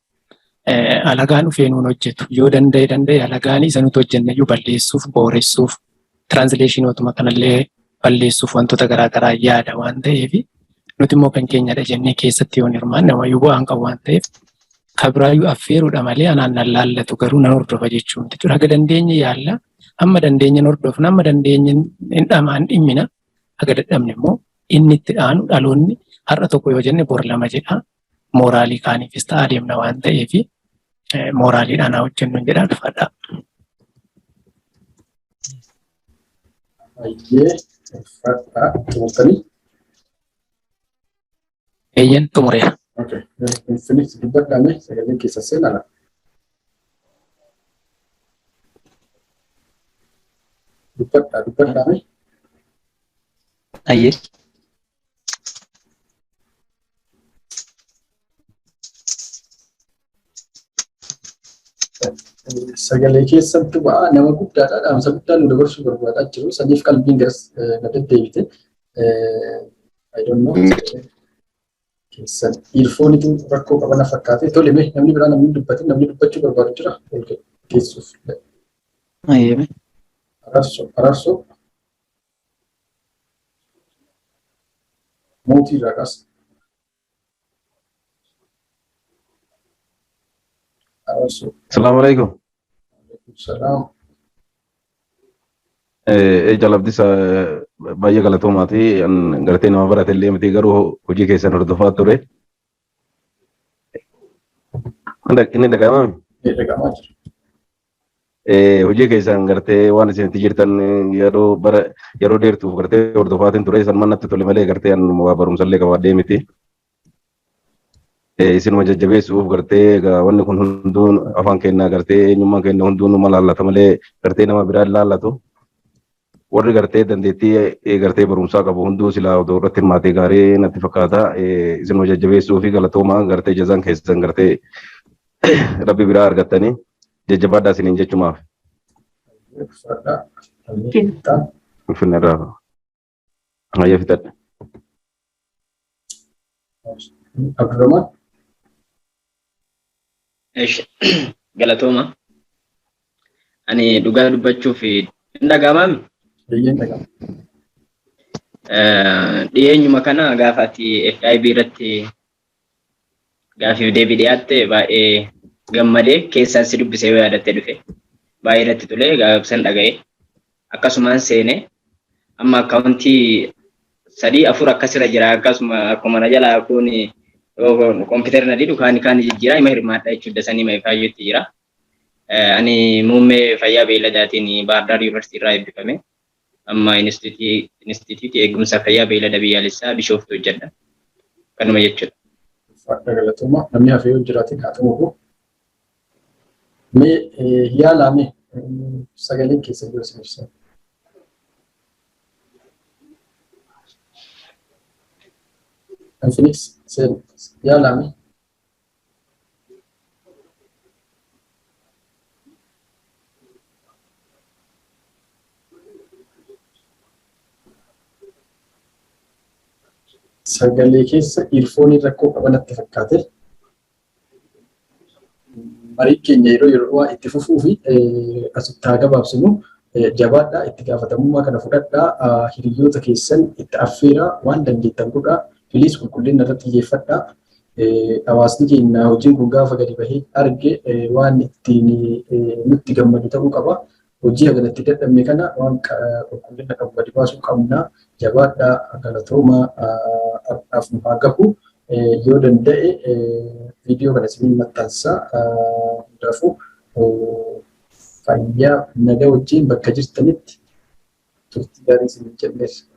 Speaker 10: alagaan dhufee nuun hojjetu. Yoo danda'e danda'e, alagaan isa nuti hojjenne iyyuu balleessuuf, booressuuf, translationootuma kanallee balleessuuf wantoota garaagaraa yaada waan ta'eef, nuti immoo kan keenyadha jennee keessatti yoon hirmaanne wayyuu bu'aan qabu waan ta'eef, kabiraayyuu affeeruudha malee anaan nan laallatu garuu nan hordofa jechuu miti jechuudha. Haga dandeenye yaalla, hamma dandeenye hordofna, hamma dandeenye hin dhamaan dhimmina, haga dadhabne immoo inni itti dhaanu dhaloonni har'a tokko yoo jenne bor lama jedha. Mooraalii kaaniifis ta'aa deemna waan ta'eef mooraaliidhaan haa hojjennu jedha, dhufadha.
Speaker 1: Baay'ee ulfaadha. Xumurtanii?
Speaker 10: Eeyyan, xumureera.
Speaker 1: Okay. Infinis dubbadhaame, sagaleen keessa seenaa. Dubbadhaa, dubbadhaame.
Speaker 16: Ayyee.
Speaker 1: Sagalee keessattuu ba'aa nama guddaadha. Dhaamsa guddaa nu dabarsuu barbaadaa jiru. Saniif qalbiin garas na deddeebite. I don't know. Keessan earphoneitu rakkoo qaba na fakkaate. Tole, mee namni biraa, namni dubbatin, namni dubbachuu barbaadu jira? Ol geessuuf.
Speaker 16: Ayyee.
Speaker 1: Araarsoo, araarsoo. Mootii irraa kaasa. Araarsoo.
Speaker 17: Salaamu alaikum.
Speaker 1: Salaam.
Speaker 17: Jaalabdis, baay'ee galatoomaati. Gartee nama barate illee miti, garuu hojii keessan hordofaa ture. Inni dhaga'amaa?
Speaker 1: Dhaga'amaa jira.
Speaker 17: Hojii keessan gartee waan isin itti jirtan yeroo bara yeroo dheertuuf gartee hordofaatiin ture. San natti tole malee gartee waa barumsa illee qabaadhee miti. Isinuma jajjabeessuuf gartee egaa wanni kun hunduun afaan keenyaa gartee eenyummaan keenya hunduu numa laallata malee gartee nama biraa hin laallatu. Warri gartee dandeettii gartee barumsaa qabu hunduu silaa odoo irratti hirmaatee gaarii natti fakkaata. Isinuma jajjabeessuu fi galatoomaa gartee jazaan keessan gartee rabbi biraa argattanii jajjabaadhaa isiniin jechumaaf. Finfinnee irraa. Hayya fixadhe.
Speaker 1: Abdurrahman.
Speaker 11: Galatooma. Ani dhugaa dubbachuuf hin dhaga'amaami?
Speaker 1: Eeyyeen dhaga'ama.
Speaker 11: Dhiyeenyuma kana gaafa ati FIB irratti gaafiif deebii dhiyaatte baay'ee gammadee keessaan si dubbisee yoo yaadattee dhufe baay'ee irratti tole gaafsan dhaga'e akkasumaan seene amma akkaawuntii 3 4 akkasirra jira akkasuma akkuma na jalaa kun kompiitarri na didu kaan kaan jijjiiraa hima hirmaadha jechuudha sanii hima ifaayyuutti jira. Ani muummee fayyaa beeyladaatiin Baahir Daar Yuunivarsiitii irraa eebbifame. Amma Inistituutii Eegumsa Fayyaa Beeylada Biyyaalessaa Bishooftuu hojjedha. Kanuma jechuudha.
Speaker 1: Ulfaadha galatooma. Namni hafee yoo jiraate haa xumuru. Mee yaalaa mee sagaleen keessa jiru isin ibsa. Infinix seen yaalaa mee. Sagalee keessa earphone rakkoo qaba natti fakkaate. Marii keenya yeroo yeroo itti fufuu fi asitti haa gabaabsinu. Jabaadhaa itti gaafatamummaa kana fudhadhaa hiriyoota keessan itti affeeraa waan dandeettan godhaa. Please qulqullina irratti xiyyeeffadhaa. Hawaasni keenya hojiin kun gaafa gadi bahee arge waan ittiin nutti gammadu ta'uu qaba. Hojii hagana itti dadhabne kana waan qulqullina qabu gadi baasuu qabna. Jabaadhaa galatoomaa har'aaf nu haa gahu. Yoo danda'e viidiyoo kana isiniin maxxansa. Hundaafuu fayyaa nagaa wajjin bakka jirtanitti turtii gaarii isiniin jenneerra.